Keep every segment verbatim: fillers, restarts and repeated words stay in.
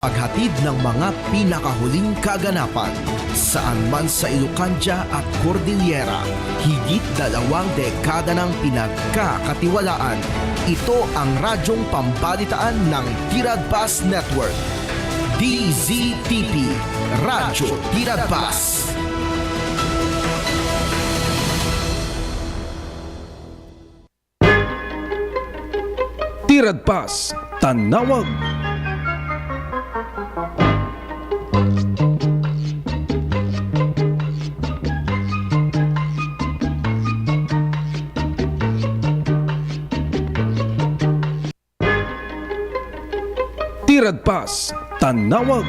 Paghatid ng mga pinakahuling kaganapan, saan man sa Ilocandia at Cordillera, higit dalawang dekada nang pinagkakatiwalaan. Ito ang radyong pambalitaan ng Tiradpas Network. D Z T P, Radyo Tiradpas. Tiradpas, Tanawag. Tiradpas, Tanawag.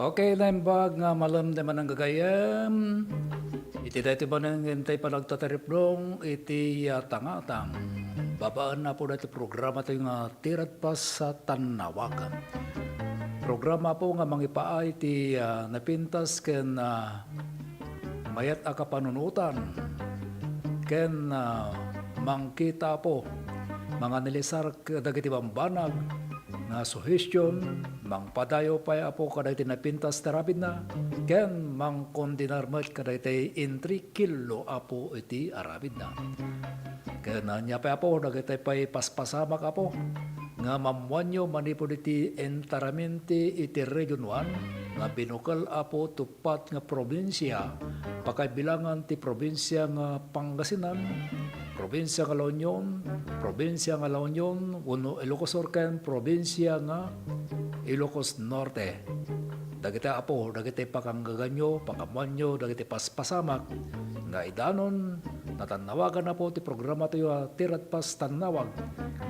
Okay, naimbag nga malem ti mananggagayem. Iti daytoy manen nga intay panagtataripdong iti, ah, tangatang. Babaen, Apo, daytoy programa tayo nga Tiradpas a Tanawag. Programa, Apo, nga mangipaay ti, ah, napintas ken, ah, mayat a kapanunotan ken, ah, mangkita, Apo, manganilisar kadagiti bambanag nga suhestion, mangpadayaw pay, Apo, kadagiti napintas ti aramidna, ken mangkondenar met kadagiti intrikilo, Apo, iti aramidna. Ken ania pay, Apo, dagiti pay paspasamak, Apo, nga maammoanyo manipud iti entaraminti iti Region One nga binukel, Apo, tuppat nga probinsia, pakaibilangan ti probinsia nga Pangasinan, probinsia nga La Union, probinsia nga La Union, wenno Ilocos Sur ken probinsia nga Ilocos Norte. Dagiti, Apo, dagiti pakanggaganyo, pakaammoanyo, dagiti paspasamak nga idanon, natannawagan, Apo, ti programa tayo a Tiradpas Tannawag.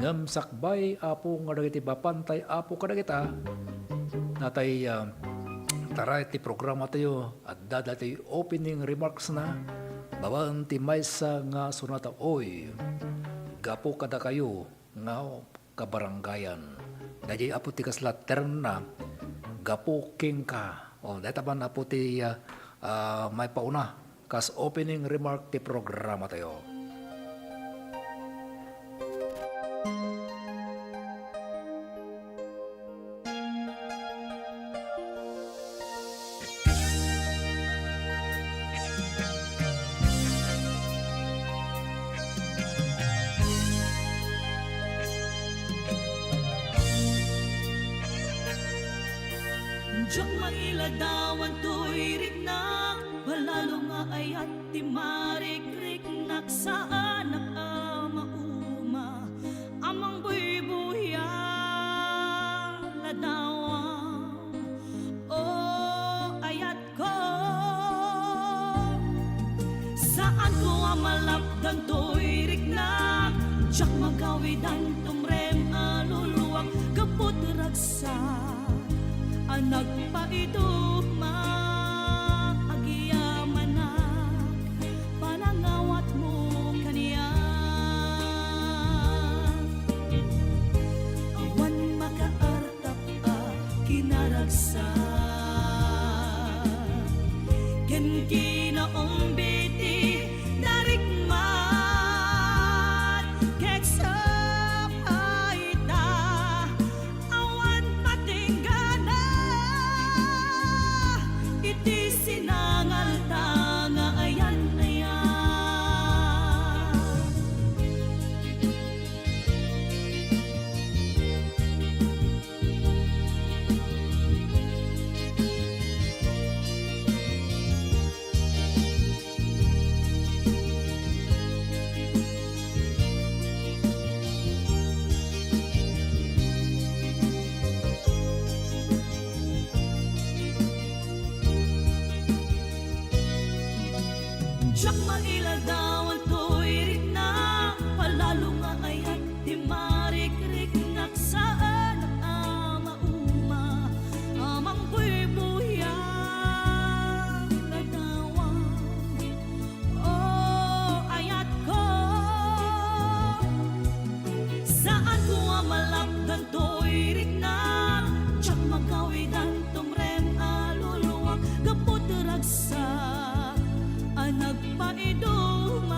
Ngem sakbay, Apo, nga dagiti mapantay, Apo, kadagita, natay, ah, taray ti programa tayo, adda dati opening remarks na, babaen ti maysa nga sunata, oy, gapu kadakayo nga kabarangayan. Daydiay, Apo, ti kasla termina, gapu kenka. O, dayta man, Apo, ti, ah, ah, maipauna kas opening remark ti programa tayo. Diak mailadawan toy riknak, palalo nga ayat ti marikriknak, saanak a mauma a mangbuybuya, ladawan. O ayatko, saanko a malapdan toy riknak, diak magawidan tumrem a luluak gapu ti ragsak a nagpaiduma, agyamanak panangawatmo kaniak. Awan makaartap a kinaragsak ken kinaumbiti narikmat ket sapayta awan patinggana iti sinangalta nga ayan-ayan. Diak mailadawan toy riknak, palalo nga ayat ti marikriknak, saanak a mauma a mangbuybuya, ladawan. O ayatko, saanko a malapdan toy riknak, diak magawidan tumrem a luluak gapu ti ragsak a nagpaiduma.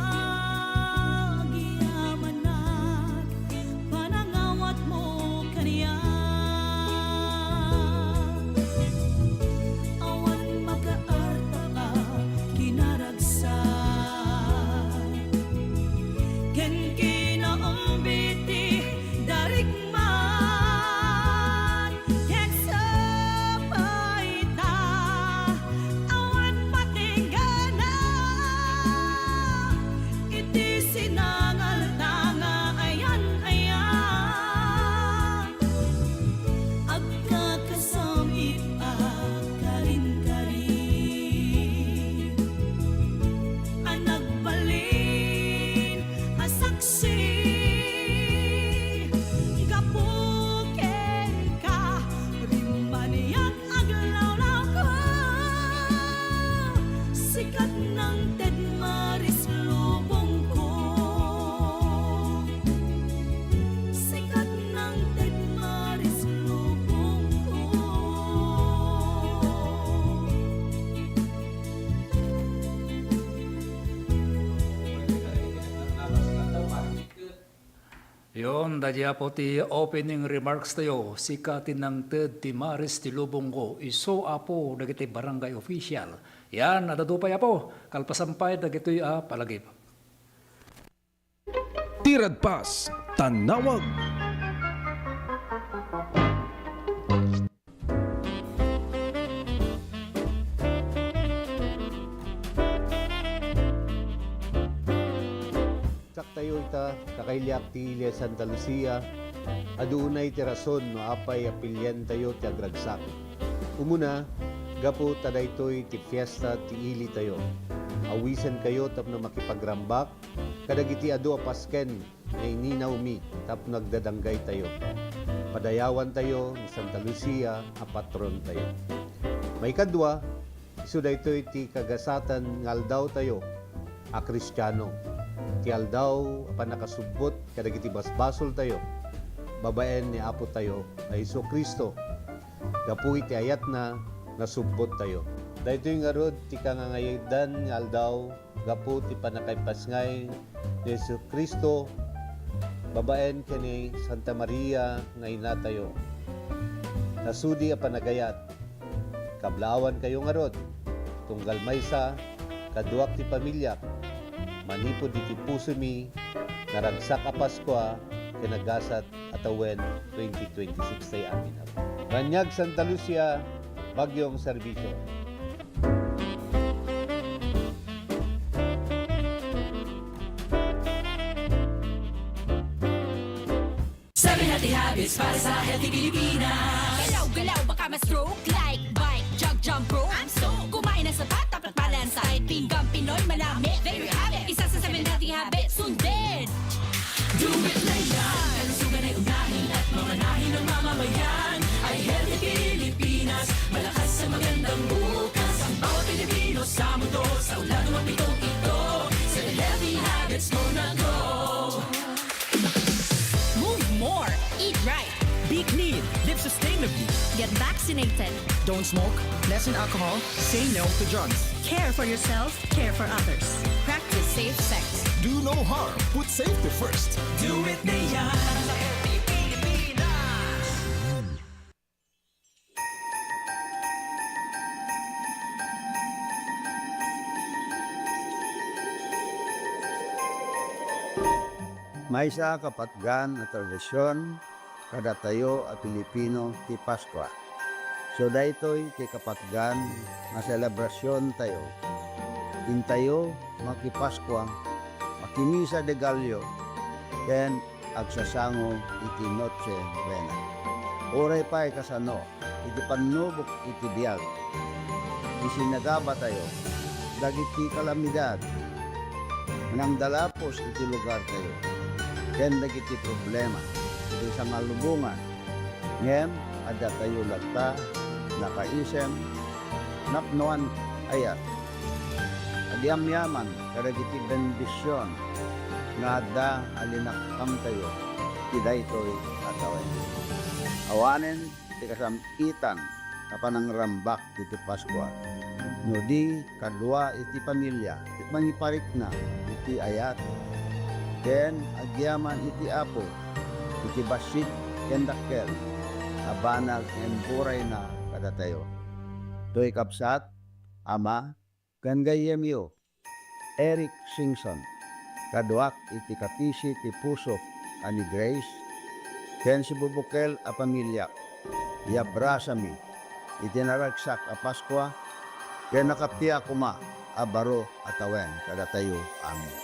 Yon, daydi, Apo, ti opening remarks tayo. Sika ti nangted ti maris ti lubongko. Isu, Apo, dagiti barangay official. Yan, adda pay, Apo. Kalpasan pay dagitoy a palagip. Ti Radpas, Tanawag. Saktayo ita, kakailiak ti ili a Santa Lucia, adu unay ti rason no apay a pilientayo ti agragsak. Umuna, gapu ta daytoy ti fiesta ti ilitayo. Awisenkayo tapno makipagrambak kadagiti adu a pasken nga ininawmi tapno agdadanggaytayo. Padayawantayo ni Santa Lucia a patrontayo. Maikadua, isu daytoy ti kagasaten nga aldawtayo a Kristiano, ti aldaw a pannakasubbot kadagiti basbasoltayo babaen ni Apotayo a Jesu-Cristo. Gapu iti ayatna, nasubbottayo. Daytoy ngarud ti kangangayadan nga aldaw gapu ti pannakaipasngay ni Jesu-Cristo babaen ken ni Santa Maria nga inatayo. Nasudi a panagayat, kablaawankayo ngarud, tunggal maysa, kaduak ti pamiliak, manipud iti pusomi, naragsak a Paskua ken nagasat a tawen twenty twenty-six tay amin. Raniag Santa Lucia, Bagyong Serbisyo. Seven healthy habits para sa healthy Pilipinas. Galaw-galaw, baka ma-stroke. Like, bike, jog, jump rope. I'm stoked. Kumain ng sapat, dapat balansay. Pinggang Pinoy, manami. There you have it. Isa sa seven healthy habits. Sundin. Do it na yan. Kalusugan ay unahin at mamanahin ng mamamayan. Ay healthy Pilipinas. Malakas sa magandang bukas. Ang bawat Pilipino sa mundo. Sa ulado ng pitong ito. Sa healthy habits mo na go. Move more. Eat right. Be clean. Live sustainably. Get vaccinated. Don't smoke. Lessen alcohol. Say no to drugs. Care for yourself. Care for others. Practice safe sex. Do no harm. Put safety first. Do it na yan. Sa healthy Pilipinas. Maysa a kapatgan a tradision kadatayo a Pilipino ti Paskua. So, daytoy ti kapatgan nga selebrasiontayo. Intayo makipaskua, makimisa de Gallo, ken agsasango iti Noche Buena. Uray pay kasano, iti pannubok iti biag, isinagabatayo dagiti kalamidad nga nangdalapos iti lugartayo, ken dagiti problema iti sangalubongan. Ngem addatayo latta nakaisem, napnoan, ayat. Agyamyaman kadagiti bendision nga adda a linakkamtayo iti daytoy a tawen. Awanen ti kasam-itan a panangrambak iti Paskua, no di kadua iti familia ti mangiparikna iti ayat ken agyaman iti Apo iti bassit ken dakkel a banag nga imburayna kadatayo. Toy kabsat, ama, ken gayyemyo, Eric Singson, kaduak iti kapisi ti pusok a ni Grace, ken sibubukel a familiak, iabrasami iti naragsak a Paskua, ken nakappia koma a baro a tawen kadatayo amin.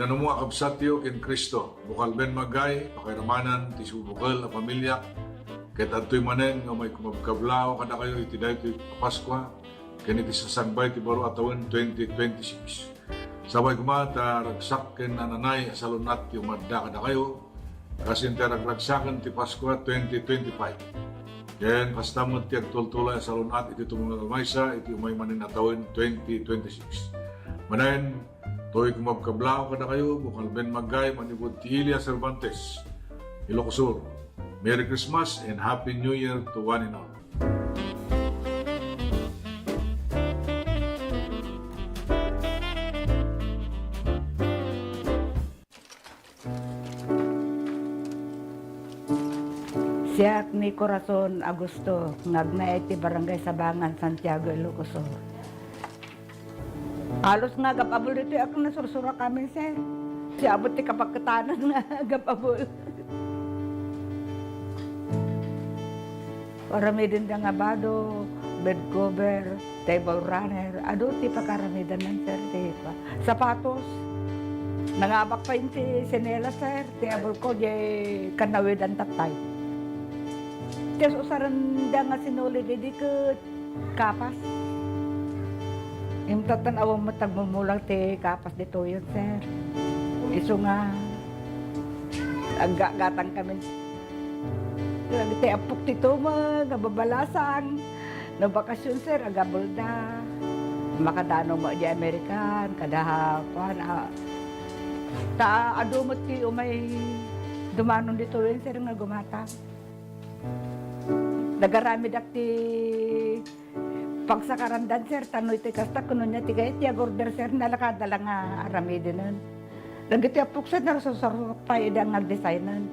Nanumo a kabsatyo ken Cristo, bukal Ben Magay, pakairamanan ti subukel a pamiliak, ket adtoy manen nga umay kumabkablaw kadakayo iti daytoy a Paskua, ken iti sasangbay ti baro a tawen twenty twenty-six. Sapay koma ta ragsak ken nananay a salun-at ti umadda kadakayo, kas iti ragragsaken ti Paskua twenty twenty-five. Ken kasta met ti agtultulay a salun-at iti tumungag a maysa iti umay manen a tawen twenty twenty-six. Manen, toy kumabkablaw kadakayo, bukal Ben Magay, manipud ti Ilia Cervantes, Ilocos Sur. Merry Christmas and Happy New Year to one and all. Siak ni Corazon Augusto, nga agnaed iti Barangay Sabangan, Santiago, Ilocos Sur. Halos nga agab-abol ditoy a nasursurak amin, sir. Siabot ti kapaketanan nga agab-abol. Aramidenda nga bado, bed cover, table runner, adu ti pakaaramidanna, sir, ti pa-, sapatos. Nangabak pay ti sinelas, sir, ti abulko, diay kanawidan tattay. Ti usarenda nga sinulid idi ket kapas. Imtattan awan met agmumulang ti kapas ditoyen, sir. Isu nga aggatgatang kami. Ti appok ti tumeng nga babalasang. No bakasyon, sir, agabelda. Makadano mo di American, kada kuan, a, ta adu met ti umay dumanon ditoyen, sir, nga gumatang. Nagaramidak ti pagsakarandan, sir, tano iti kasta, kuno niya ti gayet ti agorder, sir, nalakada la nga aramidenen. Dagiti appok, sir, narsarsarok pay ida nga agdesignen.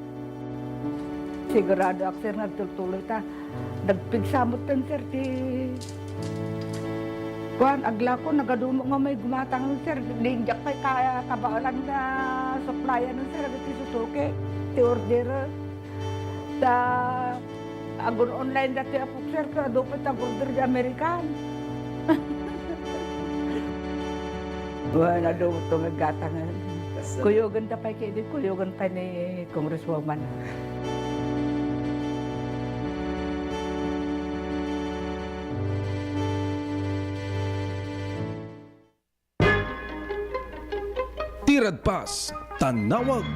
Siguradoak, sir, nga agtultuloy ta nagpigsa metten, sir, ti kuan, aglako, nagadu met nga may gumatang, sir, diak pay kaya kabaelan nga supplyan, sir, dagiti susuki ti order. Ta agun-online dati a boxer, ta adu pay ti agorder di American. Wen, adu to nga gatangen. Kuyogen da pay kidi, kuyogen pay ni Congresswoman. Ti radpas, tannawag.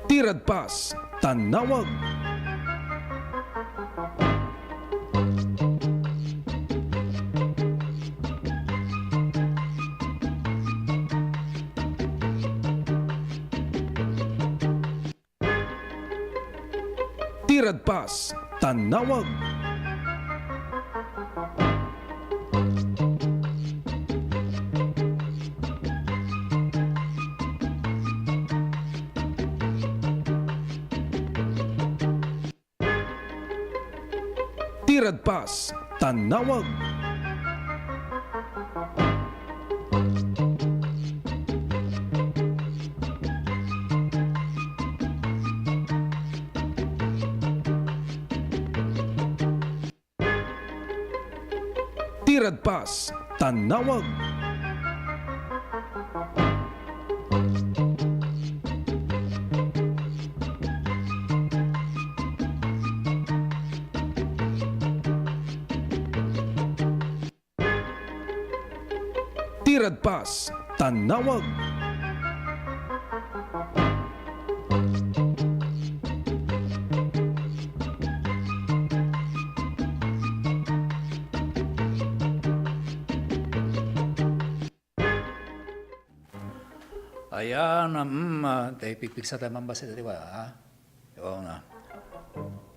Ti radpas, tannawag. Ti radpas, tannawag. Ti radpas, tannawag. Ti radpas, tannawag. Ti radpas, tannawag. Ayan, mm, ah, tay pigpigsa tayo mambasa, di ba, ha? Oo nga.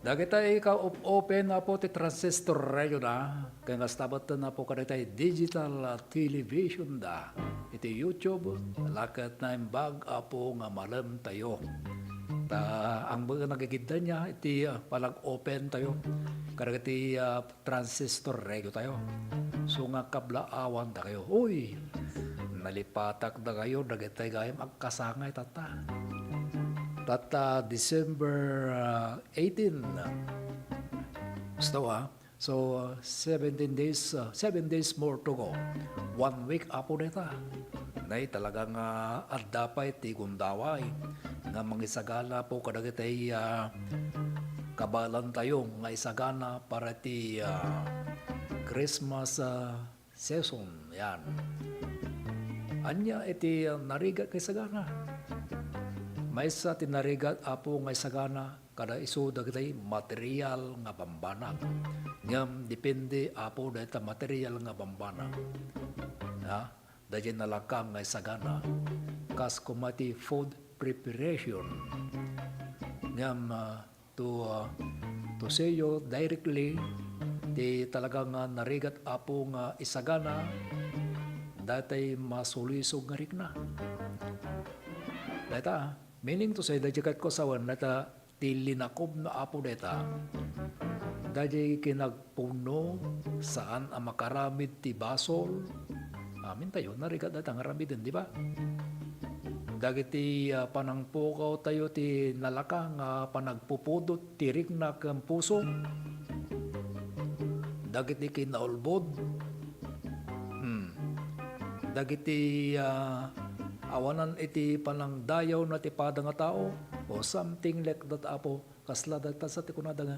Dagita ika op-, open, Apo, ti transistor radio da, ken kasta met, Apo, kadagita digital, ah, television da, iti YouTube, la ket naimbag, Apo, nga malem tayo. Ta, ang mga nagigiddan niya, iti, ah, palag-open tayo, kadagiti, ah, transistor radio tayo. So nga kablaawan da kayo. Uy! Nalipatak dakayo dagiti gayam agkasangay tatta. Tatta December, ah, eighteen. Gusto, ah? So, seventeen days, ah, seven days more to go. One week, Apo, dayta. Nay, talaga nga adda pay ti gundaway nga mangisagana po kadagiti, ah, kabaelantayo nga isagana para ti, ah, Christmas, ah, season. Yan. Ania iti, ah, narigat nga isagana? Maysa ti narigat, Apo, nga isagana kada isu dagiti material nga bambanag. Ngem depende, Apo, dayta material nga bambanag. Ha? Daydiay nalaka nga isagana. Kas koma ti food preparation. Ngem, ah, to, ah, to say you directly, ti talaga nga narigat, Apo, nga isagana, daytay masulisog nga rikna. Dayta, meaning to say, daydiay ket ko sawen, dayta, ti linakubna, Apo, dayta, daydiay kinagpudno, saan a makaramid ti basol. Amintayo, narigat dayta nga aramiden, di ba? Dagiti, ah, panangpukawtayo ti nalaka nga panagpupudot ti rikna ken puso. Dagiti kinaulbod. Hmm. Dagiti, ah, awanan iti panangdayawna ti pada nga tao, o something like that, Apo. Kasla dayta sa ti kunada nga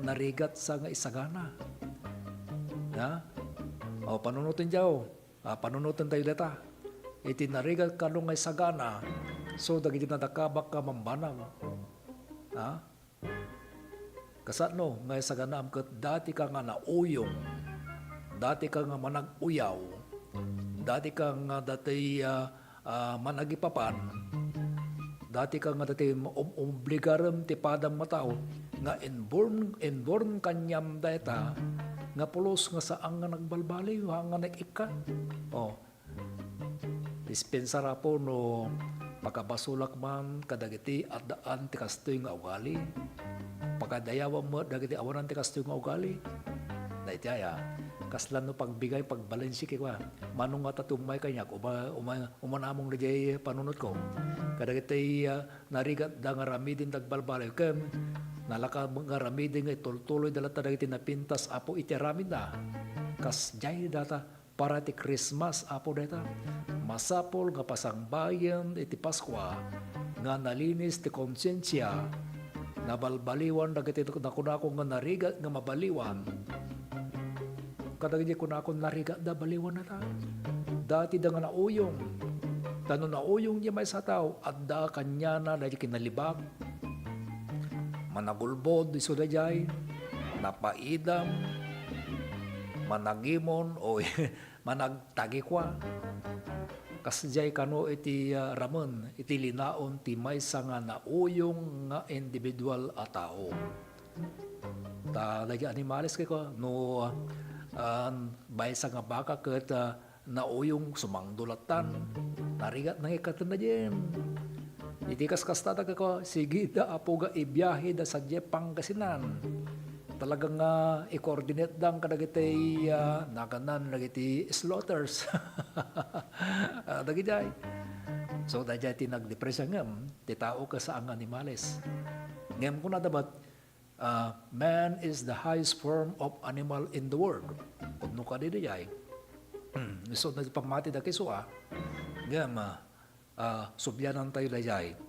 narigat sa nga isagana. Ha? O, panunoten diay. Ah, panunoten tayo dayta. Iti narigat kano nga isagana, so dagiti nadakabak nga bambanag. Ha? Kasano nga isaganaam ket dati ka nga nauyong, dati ka nga manag-uyaw, dati ka nga dati, ah, ah, managipapan, dati ka nga dati um-, obligarem ti padam nga tao nga inborn, inborn kaniam dayta nga pulos nga saan nga nagbalbaliw, saan nga nag-ikkat. Oh, dispensar, Apo, no pakabasolak man kadagiti addaan ti kastoy nga ugali. Pakadayawam met dagiti awanan ti kastoy nga ugali. Dayta aya, kasla no pagbigay, pagbalensi, kua. Mano nga ta tummay kaniak, uma-, uma-, umanamong daydiay panunotko. Kadagiti, ah, narigatda nga aramiden dagbalbaliw, ken nalaka nga aramiden nga itultuloyda latta dagiti napintas, Apo, iti aramidda. Kasdiay dayta, para ti Christmas, Apo, dayta. Masapul nga pasangbayen iti Paskua nga nalinis ti konsensia, nabalbaliwan dagiti nakunako nga narigat nga mabaliwan. Kadagiti kunako narigatda, baliwannata. Datida nga nauyong. Ta no nauyong diay maysa a tao, adda kaniana daydiay kinalibak. Managulbod isu daydiay, napaidam, managimon, o managtagikua. Kasdiay kano iti, ah, ramen, iti linaon ti maysa nga nauyong nga individual a tao. Ta dagiti animales ket kua, no, ah, maysa nga baka ket, ah, nauyong, sumangdo lattan. Narigat nga ikkatenna diay. Iti kaskasta, ket kua, sigida, Apo, nga ibiaheda sadiay Pangasinan. Talaga nga i-coordinate da kadagiti, ah, naganna dagiti slaughters. Ah, dagidiay. So, daydiay ti nagdiperensia ngem ti tao ket saan nga animales. Ngem kunada met, ah, "Man is the highest form of animal in the world." Pudno kadi daydiay. Hmm, isu ti pammatida ket isu, ah. Ngem, ah, ah, sublianantayo daydiay.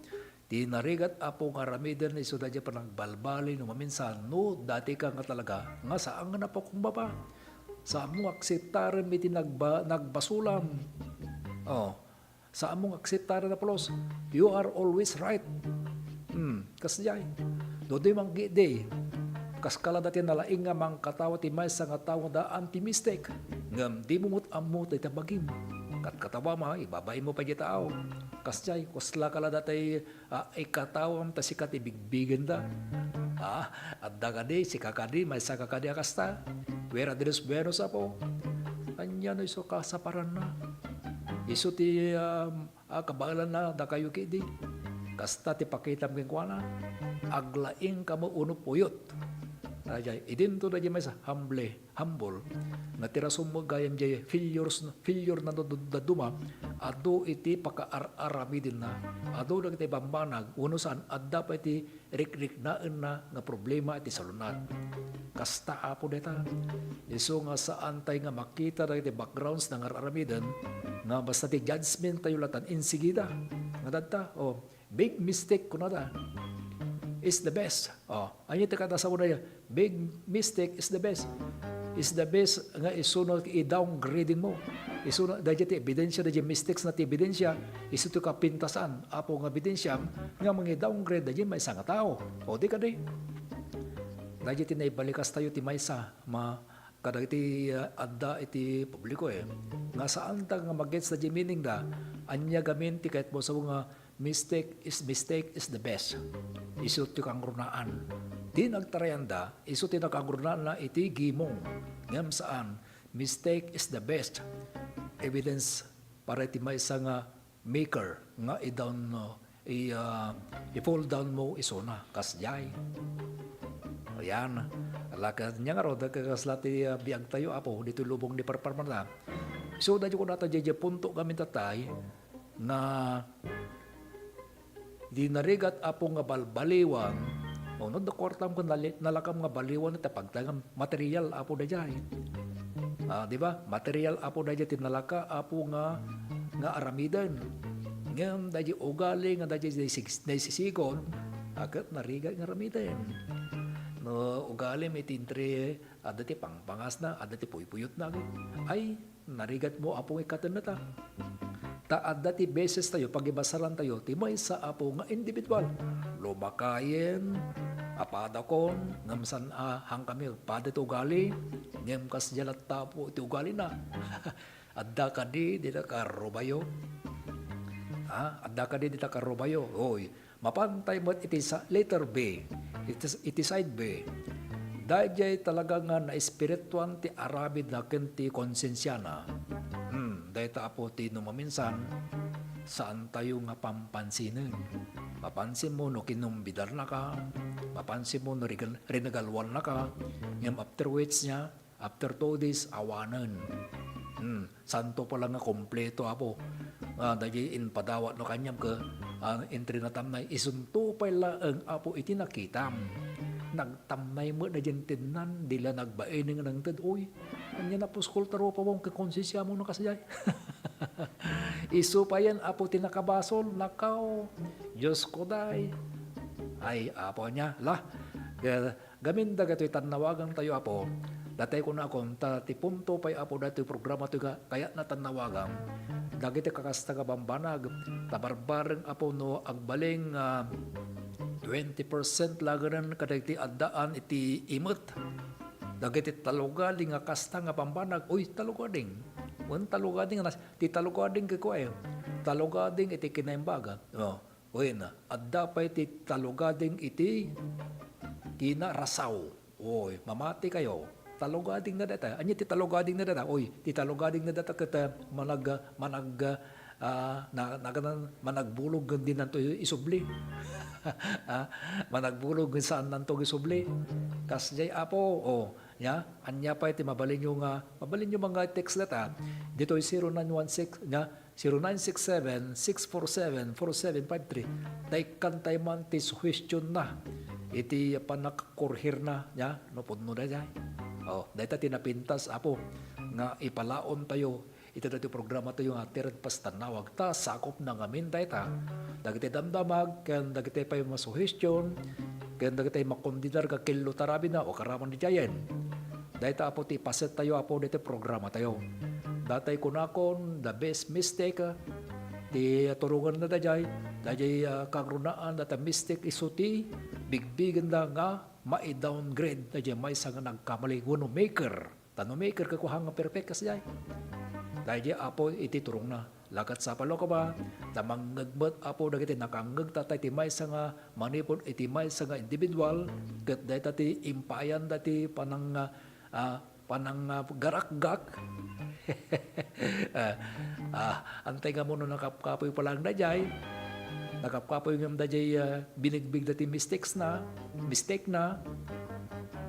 Ti narigat, Apo, nga aramiden isu daydiay panagbalbaliw no maminsan, no dati ka nga talaga nga saan nga napakumbaba. Saan mo akseptarem iti nagba-, nagbasolam. Oh, saan mo nga akseptarem a pulos. You are always right. Hmm, kasdiay. No di man idi, kas kala dati nalaing nga mangkatawa ti maysa nga tao nga daan ti mistake. Ngem di mo met ammo dayta bagim. Katkatawa ma, ibabain mo pay diay tao. Kasdiay, kasla kala dati, ah, ikatawam ta sika ti bigbigenda. Ah, adda kadi, sika kadi, maysa ka kadi a kasta. Fuera de los buenos, Apo. Ania no isu kasaparanna? Isu ti, ah, ah, kabaelanna dakayo kidi. Kasta ti pakitam kenkuana. Aglaing kamo uno puyot. Daydiay, idinto daydiay maysa, humble, humble, nga ti rason met gayam diay failures, failure na dad-, dadduma, adu iti pakaar-aramidenna. Adu dagiti bambanag, wenno saan, adda pay ti rikriknaenna nga problema iti salunat. Kasta, Apo, dayta. Isu nga saan tay nga makita dagiti backgrounds na nga ar-aramiden nga basta ti judgment tayo latan insigida nga dadta. O, big mistake, kunada, is the best. O, ania ti kada saona, big mistake is the best. Is the best nga isu no i-downgrading mo. Isu no, daydiay ti ebidensia, daydiay mistakes na ti ebidensia, isu ti kapintasan, Apo, nga ebidensia nga mangi-downgrade daydiay maysa nga tao. O, di kadi? Daydiay ti naibalikas tayo ti maysa, ma-, kadagiti, ah, adda iti publiko, eh, nga saanta nga magets daydiay meaning da, ania gamin ti kayatmo a sao nga mistake is, mistake is the best. Isu ti kangrunaan. Ti nagtarayanda, isu ti nakangrunaanna iti gimong. Ngem saan, mistake is the best evidence para iti maysa nga maker nga i-down, no, i, ah, i-fall down mo isuna. Kasdiay. Ayan. Ala, kaniana ngarud, kakasla ti, ah, biag tayo, Apo, ditoy lubong ni parparmarna. So, daydiay kunata, daydiay punto kami tatay, nga di narigat, Apo, nga balbaliwan, o no, da kuartam ken nali-, nalakam nga baliwan iti pagtangam material, Apo, daydiay. Ah, di ba? Material, Apo, daydiay ti nalaka, Apo, nga, nga aramiden. Ngem daydiay ugali nga daydiay naisig-, naisisigon, a, ket narigat nga aramiden. No ugalim iti intre, adda ti pangpangasna, adda ti puy-puyotna, ay, narigat mo, Apo, nga ikkatenna ta. Ta adda ti beses tayo, pagibasaran tayo, ti maysa, Apo, nga individual. Lumakayen, apadakon, ngem saan a, han kami, pada ti ugali, ngem kasdiay latta, Apo, ti ugalina. Adda kadi dita karrubayo? Ha? Adda kadi dita karrubayo? Oy, Mapantay met iti sa-, letter B, iti, iti side B, daydiay talaga nga naespirituan ti aramidna ken ti konsensiana. Hmm, dayta, Apo, ti no maminsan, saan tayo nga pampansinen. Mapansin mo no kinumbidarnaka, mapansin mo no rigal-, rinagalwannaka, ngem after which niya, after two days, awanen. Hmm, santo pala nga kompleto, Apo. Ah, dagiti impadawat no kaniam ket, ah, intrinatam na isunto pay laeng, Apo, iti nakitam. Nagtamnay met dagiti tennan, di la nagbaineng nangted, uy. Ania napuskol ta rupa mo ken konsensiamo no kasdiay. Isu payen, Apo, ti nakabasol, nakaw. Diyos ko, day. Ay, Apo, ania, la. Ket gamin dagitoy tannawagan tayo, Apo. Datay kunakon, ta ti punto pay, Apo, datoy programa toy nga kayatna tannawagan. Dagiti kakasta nga bambanag, ta barbareng, Apo, no agbalin nga twenty percent laengen kadagiti addaan iti imet. Dagiti talugadi nga kasta nga bambanag, uy, talugadi. Wen talugadi nga nas-, ti talugadi nga kuay, talugadi iti kinaimbag. Oh. Wen, adda pay ti talugadi iti kinarasaw. Oy, mamati kayo. Talugadi na data. Ania ti talugadi na data? Oy, ti talugadi na data ket, ah, manag-, manag-, ah, na, na, na, managbulog ken dinanto isubli. Ah, managbulog ken saannanto isubli. Kasdiay, Apo, oh, nia, ania pay ti mabalinyo nga, mabalinyo nga i-text data. Ditoy zero nine one six, nia, zero nine six seven, six four seven, four seven five three. Ta ikkan tay man ti suhestionna iti pannakakurhirna, nia, no pudno daydiay. Oh, dayta ti napintas, Apo, nga ipalaom tayo iti daytoy programa tayo nga Ti Ragpastanawag. Ta sakop na ngamin dayta. Dagiti damdamag, ken dagiti pay masuhestion, ken dagiti makondidar nga kello tarabina o karaman di jayen. Dayta, Apo, ti ipaset tayo, Apo, daytoy programa tayo. Datay kunakon, the best mistake, ah, ti turonganna daydiay, daydiay, ah, kagrunaan, data mistake isu ti bigbigenda nga mai-downgrade daydiay maysa nga nagkamali wenno maker. Ta no maker, kua nga perfect kasdiay. Daydiay, Apo, iti turongna. La ket sapay la koma, ta mangngeg met, Apo, dagiti nakangngeg ta iti maysa nga manipud iti maysa nga individual, ket dayta ti impaayanda ti panang-, ah, pananggarakgak. Ah, ah, antay nga ammo no nakapkapoy pa laeng daydiay. Nakapkapoy ngem daydiay, ah, binigbigda ti mistakes na, mistake na.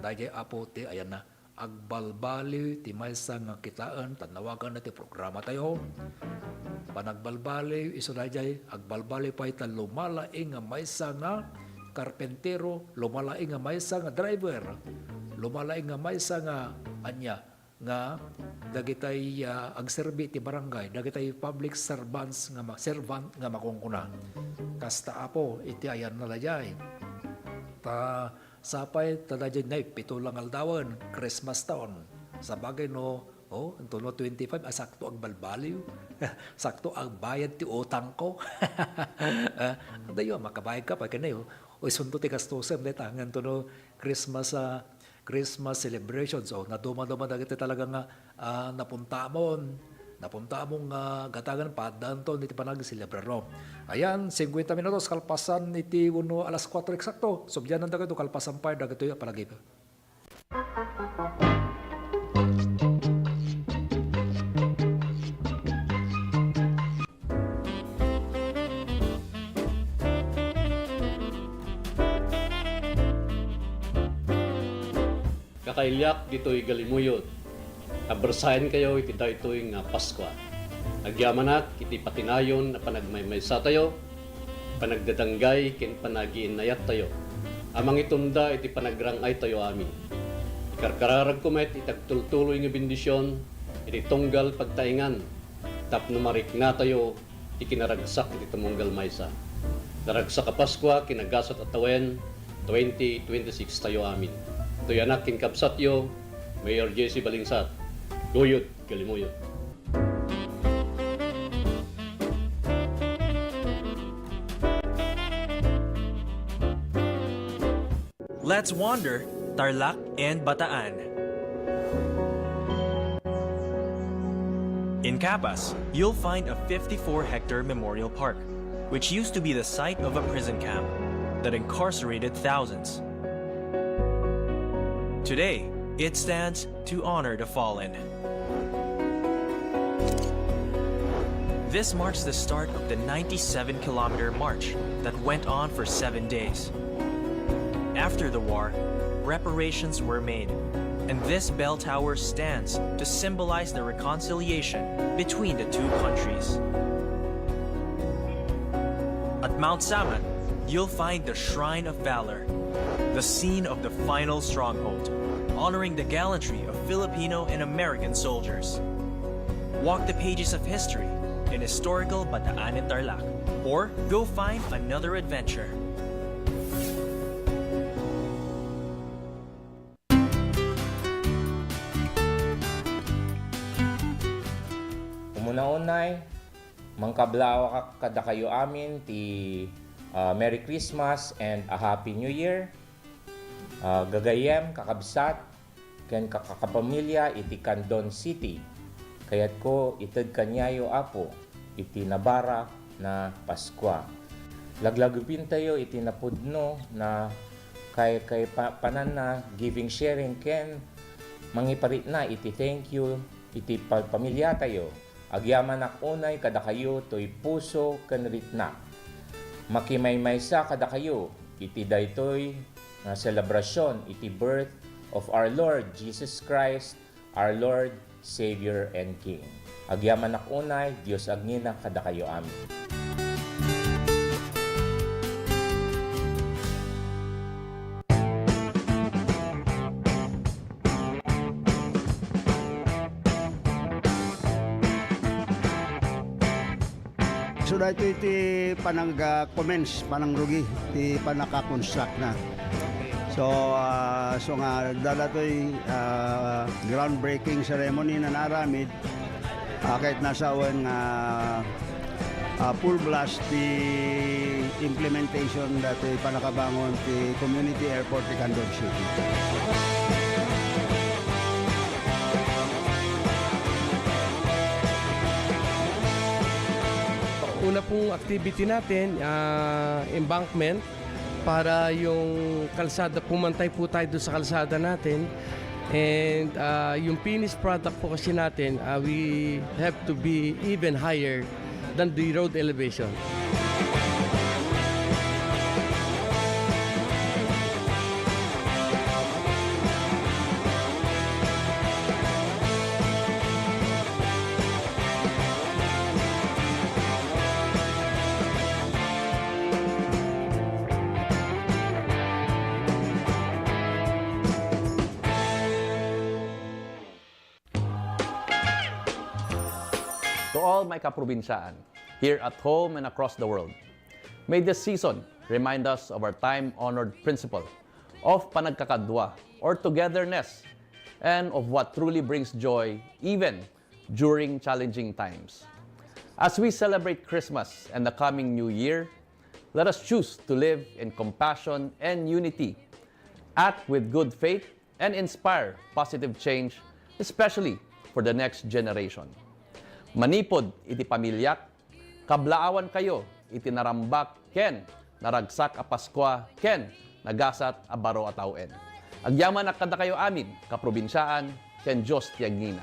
Daydiay, Apo, ti ayanna. Agbalbaliw ti maysa nga kitaen ta nawaganna ti programatayo. Panagbalbaliw, isu daydiay, agbalbaliw pay ta lumalaing nga maysa nga karpentero, lumalaing nga maysa nga driver, lumalaing nga maysa nga ania, nga dagitay, ah, agserbi ti barangay, dagitay public servants nga ma-, servant nga makungkuna. Kasta, Apo, iti ayanna daydiay. Ta sapay ta daydiay nay pito lang aldawen, Christmas taon. Sabagay no, oh, intono twenty-five, ah, sakto agbalbaliw. Sakto agbayad ti utangko. Ah, adayo, makabayad ka pay ken, oh. O, isunto ti gastusen dayta, ngem intono Christmas, ah, Christmas celebrations. O, nadumaduma dagiti talaga nga, ah, napuntamon. Napuntamon nga gatangen, paaddaanton iti panagselebrar, no? Ayan, singkwenta minutos kalpasan iti wenno alas kuatro eksakto. Subdianan dagito kalpasan pay dagitoy a panagip. Kakailiak ditoy Galimuyod, abersaenkayo iti daytoy nga Paskua. Agyamanak iti patinayon a panagmaymaysatayo, panagdadanggay ken panagiinnayattayo a mangitumda iti panagrang-aytayo amin. Ikarkararagko met iti agtultuloy nga bendision iti tunggal pagtaengan tapno mariknatayo ti kinaragsak iti tumunggal maysa. Naragsak a Paskua, kinagasat a tawen, twenty twenty-six tayo amin. Toy anak ken kabsatyo, Mayor J C Balingsat, Guyod, Galimuyod. Let's wander Tarlac and Bataan. In Capas, you'll find a fifty-four hectare memorial park, which used to be the site of a prison camp that incarcerated thousands. Today, it stands to honor the fallen. This marks the start of the ninety-seven kilometer march that went on for seven days. After the war, reparations were made, and this bell tower stands to symbolize the reconciliation between the two countries. At Mount Samat, you'll find the Shrine of Valor, the scene of the final stronghold, honoring the gallantry of Filipino and American soldiers. Walk the pages of history in historical Bataan and Tarlac, or go find another adventure. Umuna unay, mangkablaawak kadakayo amin ti, ah, Merry Christmas and a Happy New Year. Ah, gagayyem, kakabsat, ken kakakapamilya iti Candon City. Kayatko ited kaniayo, Apo, iti nabarak na Paskua. Laglagipintayo iti napudno na kay, kay pa-, pananna, giving, sharing, ken mangiparikna iti thank you iti pa-, pamilyatayo. Agyamanak unay kadakayo toy puso ken riknak. Makimaymaysa kadakayo iti daytoy nga selebrasion iti birth of our Lord Jesus Christ, our Lord, Savior, and King. Agyamanak unay, Dios agngina kadakayo amin. So, daytoy ti panag, ah, commence, panangrugi ti pannaka-construct na. So, ah, so nga, adda daytoy, ah, groundbreaking ceremony nga naaramid, ah, ket nasawen nga, ah, full blast ti implementation daytoy pannakabangon ti community airport ti Candon City. Una pong activity natin, ah, embankment para yung kalsada, pumantay po tayo doon sa kalsada natin. And, ah, yung finished product po kasi natin, ah, we have to be even higher than the road elevation. To all my kaprobinsiaan, here at home and across the world, may this season remind us of our time-honored principle of panagkakadua or togetherness and of what truly brings joy even during challenging times. As we celebrate Christmas and the coming New Year, let us choose to live in compassion and unity, act with good faith, and inspire positive change, especially for the next generation. Manipud iti pamiliak, kablaawankayo iti narambak ken naragsak a Paskua ken nagasat a baro a tawen. Agyamanak kadakayo amin, kaprobinsiaan, ken Dios ti agngina.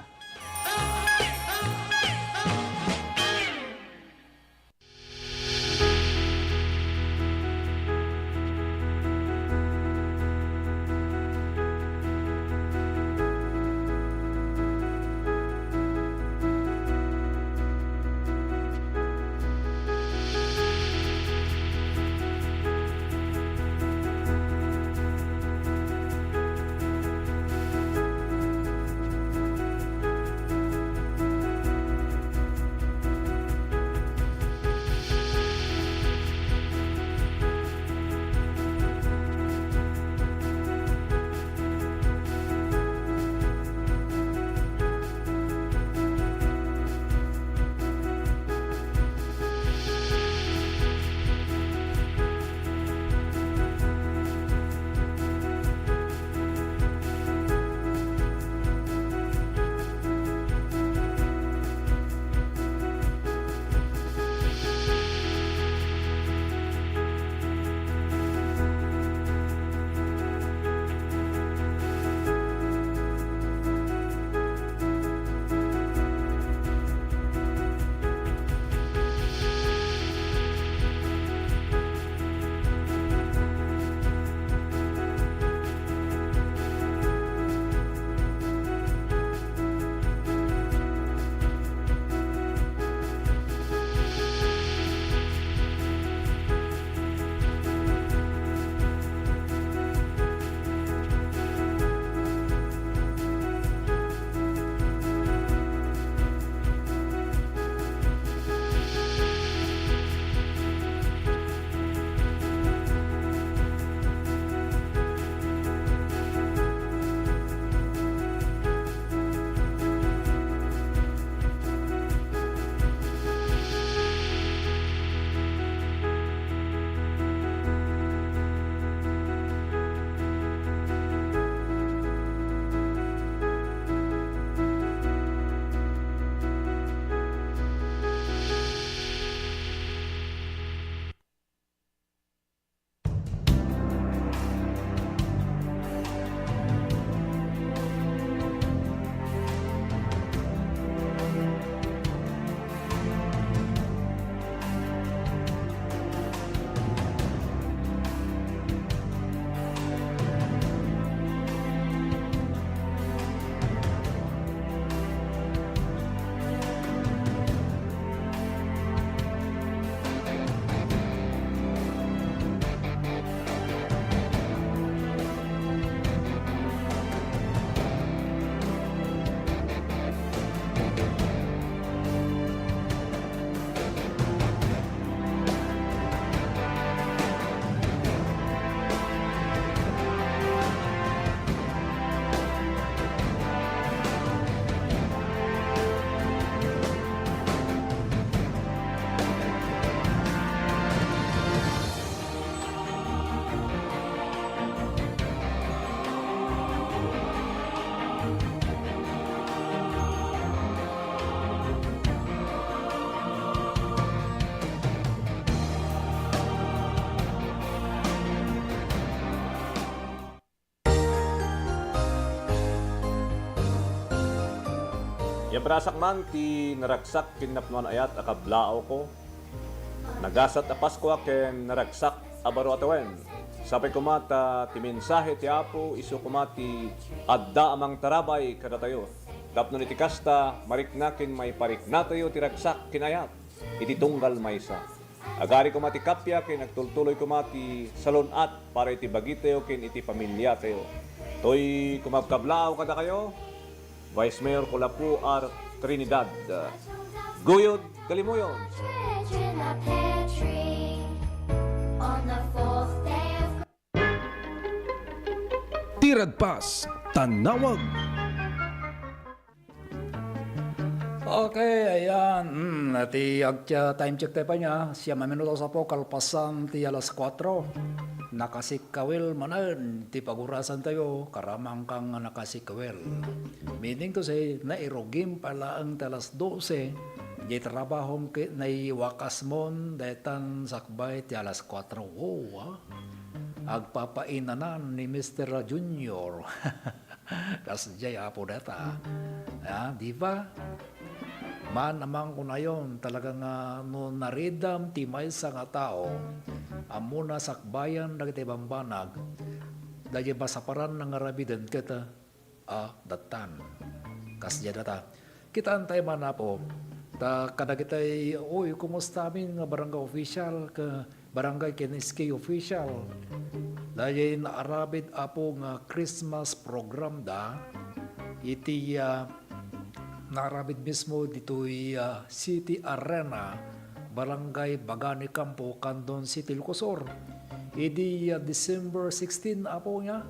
Yabrasak man ti naragsak ken napnoan ayat a kablaawko. Nagasat a Paskua ken naragsak a baro a tawen. Sapay koma ta ti mensahe ti Apo isu koma ti adda a mangtarabay kadatayo. Tapno iti kasta, marikna ken maipariknatayo ti ragsak ken ayat iti tunggal maysa. Agari koma ti kappia ken agtultuloy koma ti salun-at para iti bagitayo ken iti pamiliatayo. Toy kumabkablaaw kadakayo, Vice Mayor Colapo R. Trinidad. Guyod Kalimuyod. Partridge in a pear tree on the fourth day of Ti Ragpas, Tanawag. Okay, ayan. Mm, ti agtia time check tayo pa niya. Siyam a minutos apo, kalpasan ti alas kuatro. Nakasikkawil manen ti pagurasan tayo, karamang kang nakasikkawil. Meaning to say, nairugim pa laeng ti alas dose, di trabahom ket naiwakas mon, daytan sakbay ti alas kuatro. Wow, ah. Agpapainanan ni Mister Junior. Kasdiay apo data. Ah, di ba? Man amang kunayon, talaga nga no naridam ti maysa nga tao, ammona sakbayan dagiti bambanag, dagiti masaparan nga aramiden ket, ah, dattan. Kasdiay data. Kitaan tayo man, apo, ta kadagitay, "Uy, kumusta amin nga barangay official, ka barangay ken S K official?" Dayay naaramid, apo, nga Christmas program da iti, ah, naaramid mismo ditoy, ah, City Arena, Barangay Bagani Campo, Candon City, Ilocosur. Idi, ah, December sixteen, apo, nga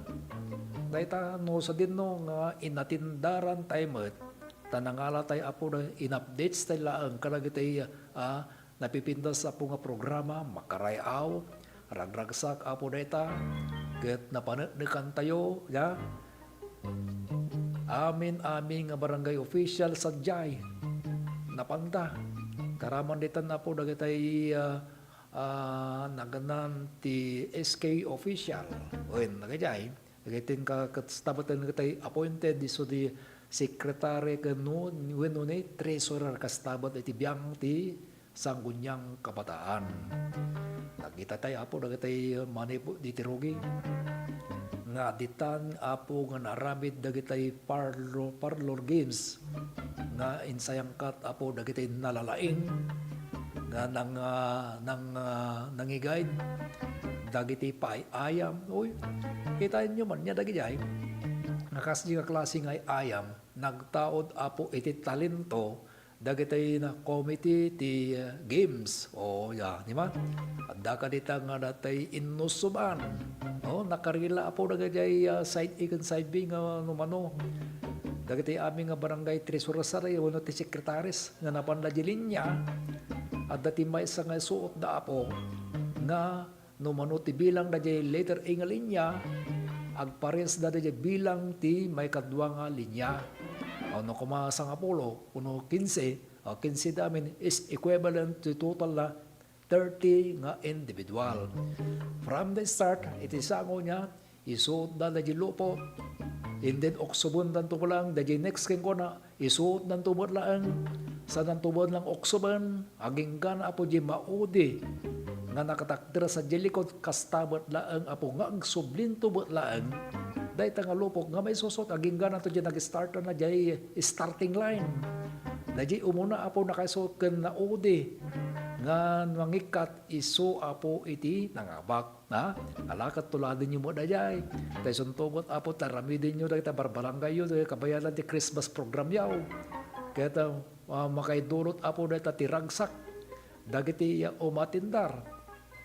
dayta no sadinno nga inatindaran tayo met, ta nangala tayo, apo, da in-updates tayo laeng kadagitay, ah, napipintas, apo, nga programa, makaray-aw, ragragsak, apo, dayta, ket napaneknekan tayo, ya. Amin-amin nga barangay official sadiay, napanda. Karaman ditan, apo, dagitay, ah, ah, naganan ti S K official. Wen, nagajay. Dagiti ka-, kastabatan dagiti appointed isu ti secretary ken no, wenno ni treasurer kastabat iti biang ti Sangguniang Kabataan. Nakita tayo, apo, dagiti manipud iti rugi nga ditan, apo, nga naaramid dagiti parlor, parlor games nga insayangkat, apo, dagiti nalalaing nga nang, ah, nang, ah, nangigayad dagiti paay-ayam. Uy, kitaenyo man nia dagidiay nga kasdi nga klase nga ay-ayam, nagtaud, apo, iti talento dagiti na committee ti, ah, games. O, ya, di ba? Adda kadita nga datay innusuban. O, nakarila, apo, dagiti, ah, side A ken side B nga no mano. Dagiti amin nga barangay treasurer wenno ti secretaries nga napanda di linya, adda ti maysa nga isuot da, apo, nga no mano ti bilang daydiay letter A nga linya, agpares da daydiay bilang ti maikadua nga linya. O no koma sangapulo wenno kinse, o kinse da amin is equivalent to total na thirty nga individual. From the start, iti sango niya, isuotda daydiay lupot, and then uksobendanto lang daydiay next kenkuana, isuotdanto met laeng, sadanto met lang uksoben, agingga, apo, di maudi nga nakatakder sadiay likod, kasta met laeng, apo, nga agsublinto met laeng dayta nga lupot nga maisuot, agingga to di nag-start na diay starting line. Daydiay umuna, apo, nakaisuot ken naudi nga mangikkat isu, apo, iti nangabak. Ha? Ala ket tuladenyo met daydiay. Ta isunto met, apo, ta aramidenyo dagiti barbarangayyo, dagiti kabayanan ti Christmas program yaw. Ket, ah, makaidulot, apo, dayta ti ragsak dagiti, ah, umatindar.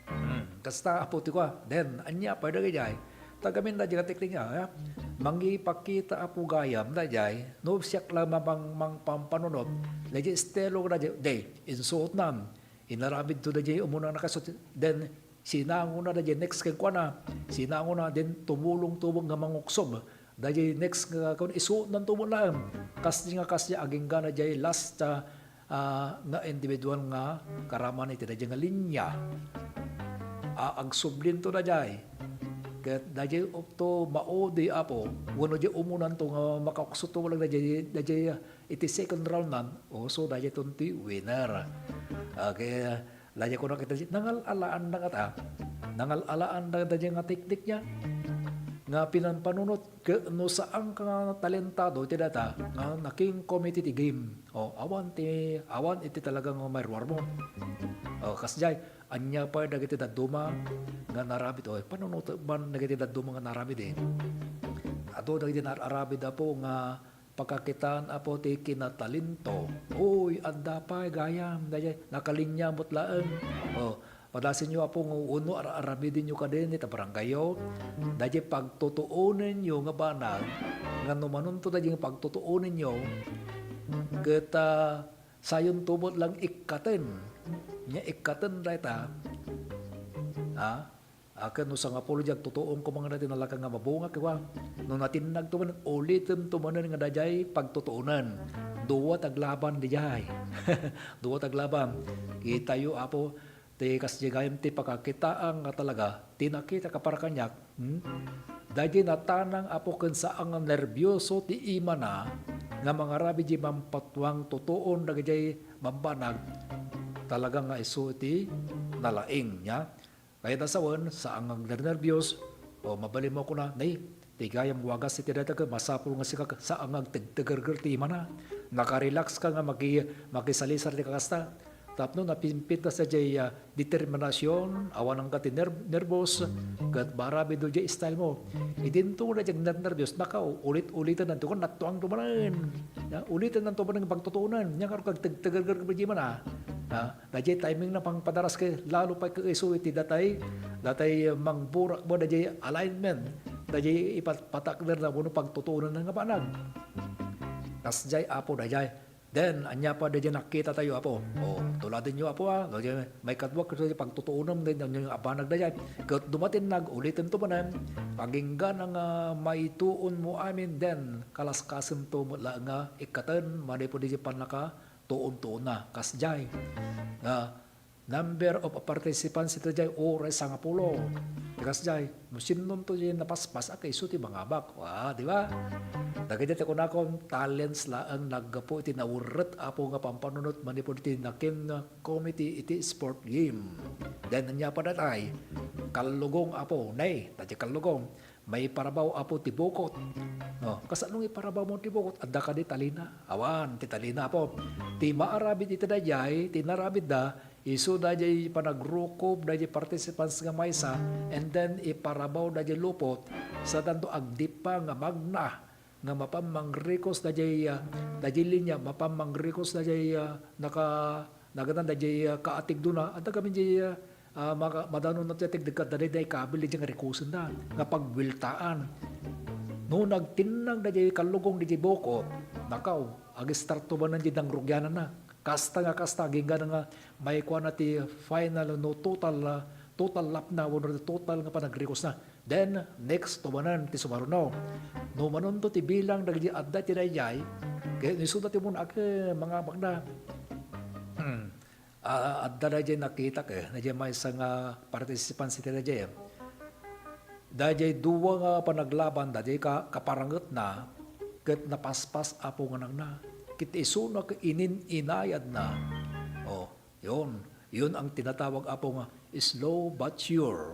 Hmm, kasta, apo, ti kua. Then, ania pay dagijay? Tagamin da di katikling, ah, mangipakita, apo, gayam dayjay. No siak la mamang-, mangpampanunot, dayjay estilo dayjay, day, insuotnan. Inaramid to dayjay umuna nakasut-, then sinangona dayjay next kenkuana. Sinangona, then tumulong-tumong nga manguksob. Dayjay next nga kun isuotnan to met laeng. Kasdi nga kasdi agingga dayjay last, ah, ah, nga individual nga karaman iti dayjay nga linya. Ah, agsublinto dayjay. Ket dayjay opto maudi, apo, wenno dayjay umunanto nga makauksob to lang dayjay, dayjay, ah, iti second round nan, o, so dayjayton ti winner. Okay, dayjay kuna kita, nangal-alaanda ngata. Nangal-alaanda dayjay nga teknik niya. Nga pinampanunot, ket no saan ka nga talentado iti data, nga naking committee ti game. O, awan ti, awan iti talaga nga mairuar mo. O, kasjay, ania pay dagiti dadduma nga naramid, o, panunoten man dagiti dadduma nga naramid, eh. Adu dagiti nar-aramid, apo, nga Pakakitaan, Apo, ti kinatalento. Uy, adda pay gayam, daydiay, nakalinya met laeng. O, padasenyo, Apo, nga wenno ar-, aramidenyo kadin ita barangayyo. Daydiay pagtutuonenyo nga banag, nga no manunto daydiay nga pagtutuonenyo, ket, ah, sayonto met lang ikkaten. Nya ikkaten dayta, ha? A, ket no sangapulo diay agtutuon koma nga daytoy nalaka nga mabunga, kua. No natinnagto manen, ulitento manen nga daydiay pagtutuonen. Dua ti aglaban daydiay. Dua ti aglaban. Kitayo, Apo, ti kasdiay gayam ti pakakitaak nga talaga ti nakita ka para kaniak, hmm? Daydiay natanang, Apo, ken saan nga nerbioso ti imana nga mangaramid diay mampatuang tutuon dagijay bambanag, talaga nga isu ti nalaing, nya. Kayat a sawen, saan nga agnernerbios, o mabalinmo a kuna, "Nay, ti gayam wagas iti dayta ket masapul nga sika saan nga agtegtegerger ti imana." Nakarelax ka nga maki-, makisalisar ti kakasta. Tapno napimpintas daydiay, ah, determinasion, awan angka ti ner-, nervous, ket maaramidto diay style mo. Idinto nga daydiay agnernerbios, naka, ulit-ulitan nanto, kun natuang dumanen. Ya, ulitan nanto manen pagtutuonan. Nya ngarud agtegtegerger diay imana. Ha? Daydiay timing na pangpadaras ket lalo pay ket isu iti datay, datay mangburak ba daydiay alignment, daydiay ipat-, patakder na wenno pagtutuonan nga banag. Kasdiay, Apo, daydiay. Then, ania pay daydiay nakita tayo, Apo? O, tuladenyo, Apo, a. Daydiay maikadua, ket daydiay pagtutuonem, daydiay, ania a banag daydiay. Ket no matinnag, ulitento manen, agingga nga maituonmo amin, then, kalaskasento met laeng nga ikkaten, manipud daydiay pannaka, tuon-tuonna. Kasdiay, nga number of participants iti daydiay uray sangapulo. Kasdiay, no sinonto diay napaspas, a, isu ti mangabak. Wa, di ba? Dagiti ti kunakon, talents laeng naggapu iti nawerret, Apo, nga pampanunot manipud iti nakin committee iti sport game. Then, ania pay datay? Kallugong, Apo. Nay, daydiay kallugong. Maiparabaw, Apo, ti bukot. No, kasano nga iparabawmo ti bukot? Adda kadi talina? Awan ti talina, Apo. Ti maaramid iti daydiay, ti inaramidda, isu daydiay panagrukob daydiay participants nga maysa, and then iparabaw daydiay lupot, sadanto agdippa nga magna, nga mapan mangrikos daydiay, ah, daydiay linya, mapan mangrikos daydiay, ah, naka-, nagatan daydiay, ah, kaatigdona, adda gamin diay, ah, ah, maka-, madanon ti atigdek ket daydiay kabil diay nga rikosenda, nga pagbueltaan. No nagtinnag daydiay kallugong daydiay bukot, nakaw, ag-starto manen diay nangrugiananna. Kasta nga kasta, agingga nga maikuana ti final no total, ah, total lap na, wenno total nga panagrikosna. Then, next to manen ti sumaruno. No manunto ti bilang dagiti adda iti daydiay, ket isuda ti muna, ket mangabakda. Hmm. Ah, adda daydiay nakitak, eh, daydiay maysa nga participants iti daydiay, eh. Daydiay dua nga panaglaban, daydiay ka-, kaparangetna, ket napaspas, Apo, nga nangna. Ket isuna ket inin-inayadna. Oh, yun. Yun ang tinatawag, Apo, nga slow but sure.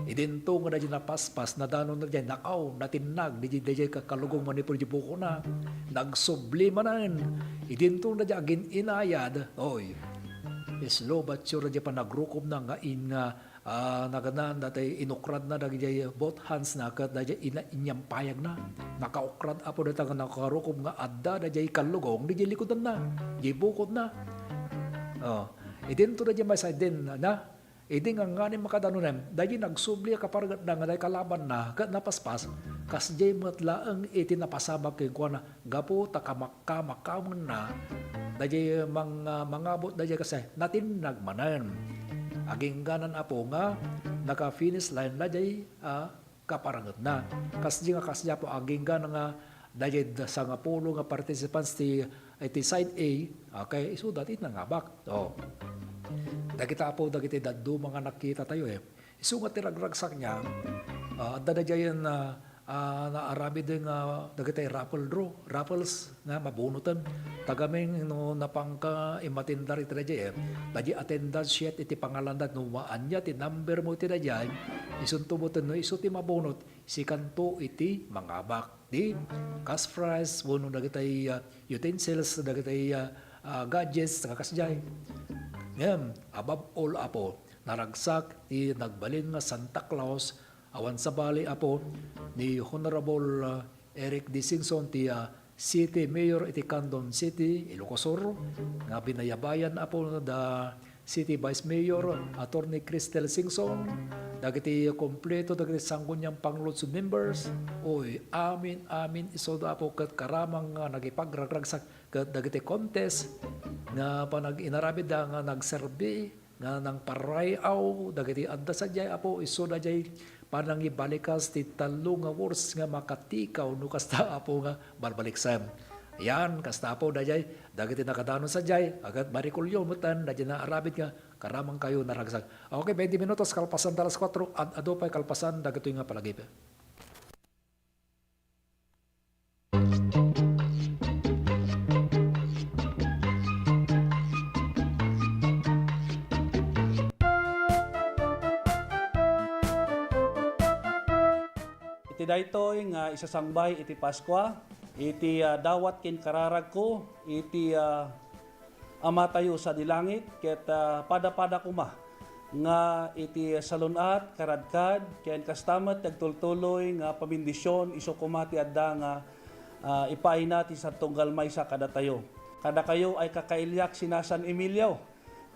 Idinto nga daydiay napaspas, nadanon daydiay, nakaw, natinnag, daydiay, daydiay ka-, kallugong manipud diay bukotna. Nagsubli manen. Idinto nga daydiay agin-inayad, oy. Slow but sure daydiay panagrukobna nga in-, nga, ah, naganan, daydiay inukradna, daydiay both hands na, ket daydiay ina-, inyampayagna. Nakaukrad, Apo, dayta nga nakarukob nga adda, daydiay kallugong, daydiay likudanna, daydiay bukotna. Oh. Idinto daydiay maysa, idin, na, Idi nganganim a kadanonem, daydiay nagsubli a kaparangetna nga daydiay kalabanna ket napaspas, kasdiay met laeng iti napasamak kenkuana gapu ta kamakkamakamenna daydiay mang-, mangabot daydiay kasdiay natinnag manen. Agingganan, Apo, nga naka-finish line daydiay, ah, kaparangetna. Kasdi nga kasdi, Apo, agingga nga daydiay da-, sangapulo nga participants ti, iti side A, okay, isuda ti nangabak. Oh. Dagita, Apo, dagiti dadduma nga nakita tayo, eh. Isu nga ti ragragsak niya, ah, adda daydiayen, ah, ah, naaramid nga dagiti raffle draw, raffles. Nga mabunoten. Tagamin no napangka immatendar iti daydiay, eh, daydiay attendance sheet iti pangalanda no maania ti number mo iti daydiay, isunto met no isu ti mabunot, sikanto iti mangabak ti cash prize wenno dagiti, ah, utensils, dagiti, ah, ah, gadgets, nga kasdiay. Ngem, above all, Apo, naragsak ti nagbalin nga Santa Claus, awan sabali, Apo, ni Honorable, ah, Eric Disingson ti, ah, City Mayor iti Candon City, Ilocos Sur, nga binayabayan, Apo, da City Vice Mayor, Attorney Cristel Singson, dagiti kompleto dagiti sangguniang panguludsod members, oy, amin, amin, isu da, Apo, ket karamang nga nagipagragragsak ket dagiti contest nga panag-inarabidda nga nagserbi nga nangparay-aw dagiti adda sadiay, Apo, isu daydiay panangibalikas ti tallo nga words nga makatikaw no kasta, Apo, nga balbaliksem. Yan, kasta, Apo, daydiay dagiti nakadanon sadiay, agat marikulyo metten daydiay naarabid nga karamangkayo naragsak. Okay, twenty minutos kalpasan ta alas kuatro, ad-adu pay kalpasan dagitoy nga palagip. Iti daytoy nga isasangbay iti Paskua, iti, ah, dawat ken kararagko, iti, ah, Amatayo sadi langit, ket, ah, pada-pada koma nga iti salun-at, karadkad, ken kasta met ti agtultuloy nga pamendisyon isu koma ti adda nga, ah, ipaayna ti sad tunggal maysa kadatayo. Kadakayo ay kakailiak sina San Emilio,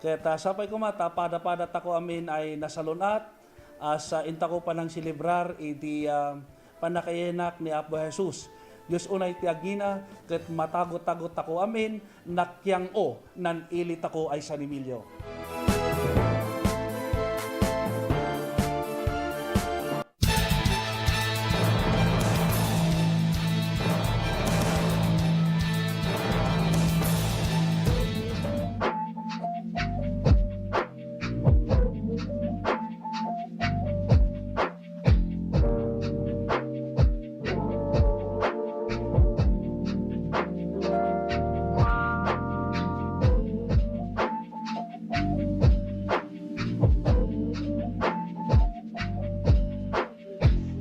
ket, ah, sapay koma ta pada-pada tako amin ay nasalun-at, as, ah, intako panangselebrar iti, ah, pannakayanak ni Apo Jesus. Dios unay ti agngina, ket matagot-tagot tako amin, nakiang-o, nan-ili tako ay San Emilio.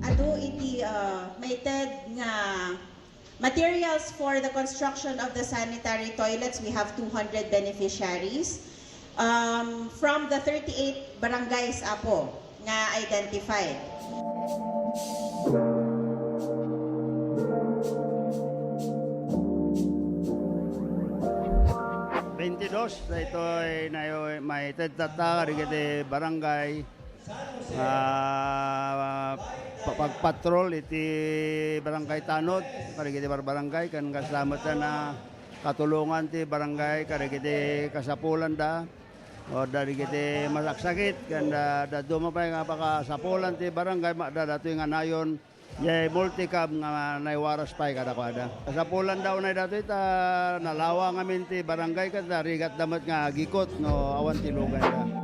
Adu iti, ah, maited nga materials for the construction of the sanitary toilets, we have two hundred beneficiaries. Um, from the thirty-eight barangays, Apo, nga identified. Twenty-dos, daytoy nayo-, maited tatta kadagiti barangay. Ah, pa-, pagpatrol iti Barangay Tanod, kadagiti barbarangay, ken kasta met a katulongan ti barangay, kadagiti kasapulanda, o dagiti masaksakit, ken da-, dadduma pay nga pakasapulan ti barangay, ma-, da-, datoy nga nayon, jay multicab nga naiwaras pay kadakuada. Kasapulanda unay datoy ta nalawa ngamin ti barangay ket narigatda met nga agikot no awan ti lugayda.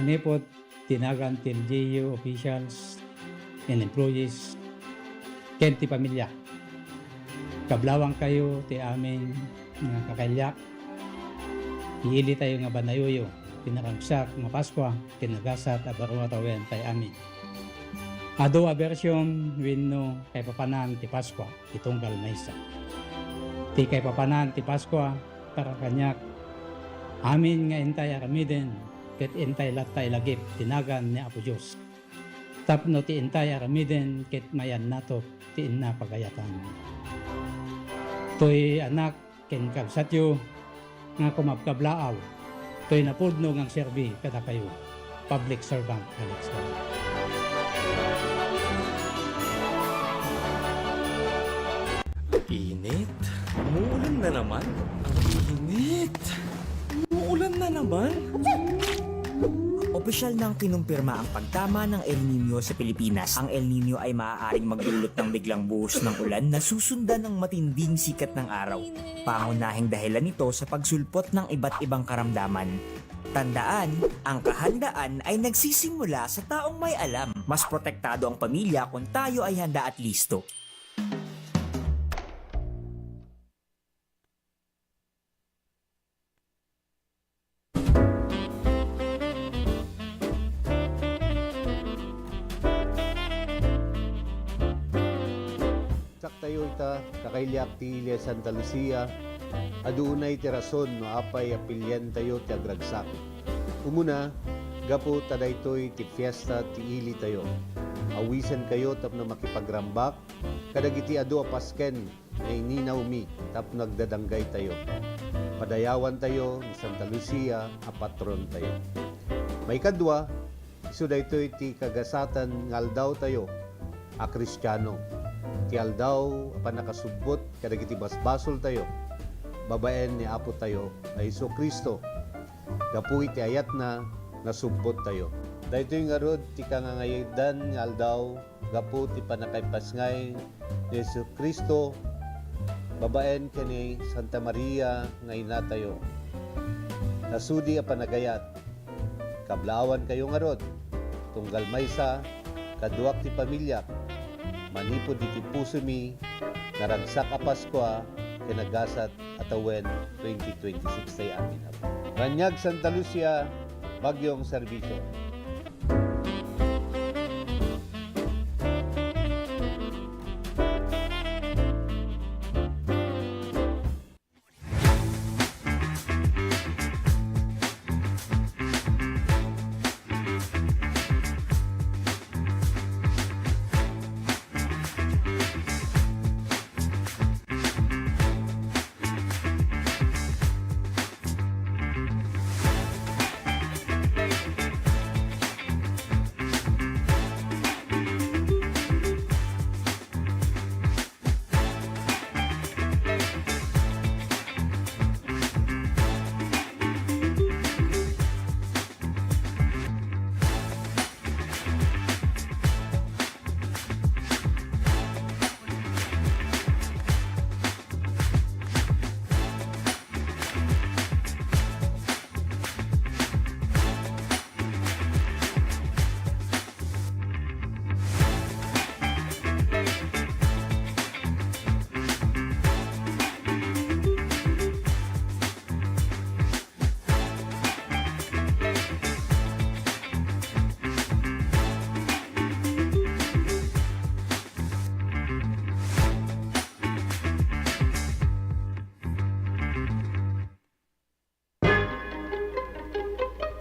Manipud ti nagan ti L G U officials and employees ken ti pamilya. Kablawangkayo ti amin nga kakailiak. Iilitayo nga banayoyo ti naragsak nga Paskua ken nagasat a baro a tawen tay amin. Adu a bersyon wenno kaipapanan ti Paskua ti tunggal maysa. Ti kaipapanan ti Paskua para kaniak, amin nga intay aramiden ket intay latta ilagip ti nagan ni Apo Dios. Tapno ti intay aramiden ket mayannatok ti inna pagayatan. Toy anak ken kabsatyo nga kumabkablaaw toy napudno nga agserbi kadakayo, public servant Alex Gama. Init? Umuulan na naman? Init! Umuulan na naman? Opisyal nang kinumpirma ang pagtama ng El Niño sa Pilipinas. Ang El Niño ay maaaring magdulot ng biglang buhos ng ulan na susundan ng matinding sikat ng araw. Pangunahing dahilan nito sa pagsulpot ng iba't ibang karamdaman. Tandaan, ang kahandaan ay nagsisimula sa taong may alam. Mas protektado ang pamilya kung tayo ay handa at listo. Ta, kakailiak ti ili a Santa Lucia, adu unay ti rason no apay a pilientayo ti agragsak. Umuna, gapu ta daytoy ti fiesta ti ilitayo. Awisenkayo tapno makipagrambak kadagiti adu a pasken nga ininawmi tapno agdadanggaytayo. Padayawantayo ni Santa Lucia a patrontayo. Maikadua, isu daytoy ti kagasaten nga aldawtayo a Kristiano, ti aldaw a pannakasubbot kadagiti basbasoltayo babaen ni Apotayo a Jesu-Cristo. Gapu iti ayatna, nasubbottayo. Daytoy ngarud ti kangangaydan nga aldaw gapu ti pannakaipasngay ni Jesu-Cristo babaen ken ni Santa Maria nga inatayo. Nasudi a panagayat, kablaawankayo ngarud, tunggal maysa, kaduak ti pamiliak, manipud iti pusomi, naragsak a Paskua ken nagasat a tawen twenty twenty-six tayo amin. Raniag Santa Lucia, Bagyong Serbisyo.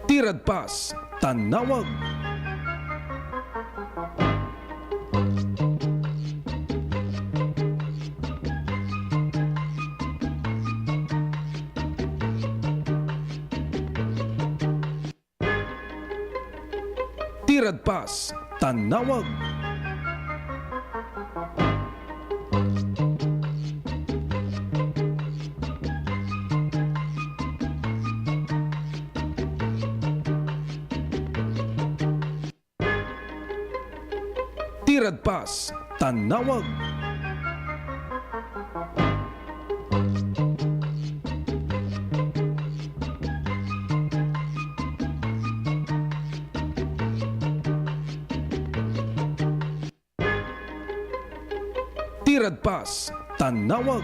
Ti Radpas, Tanawag. Ti Radpas, Tanawag. Ti Radpas, Tanawag. Ti Radpas, Tanawag.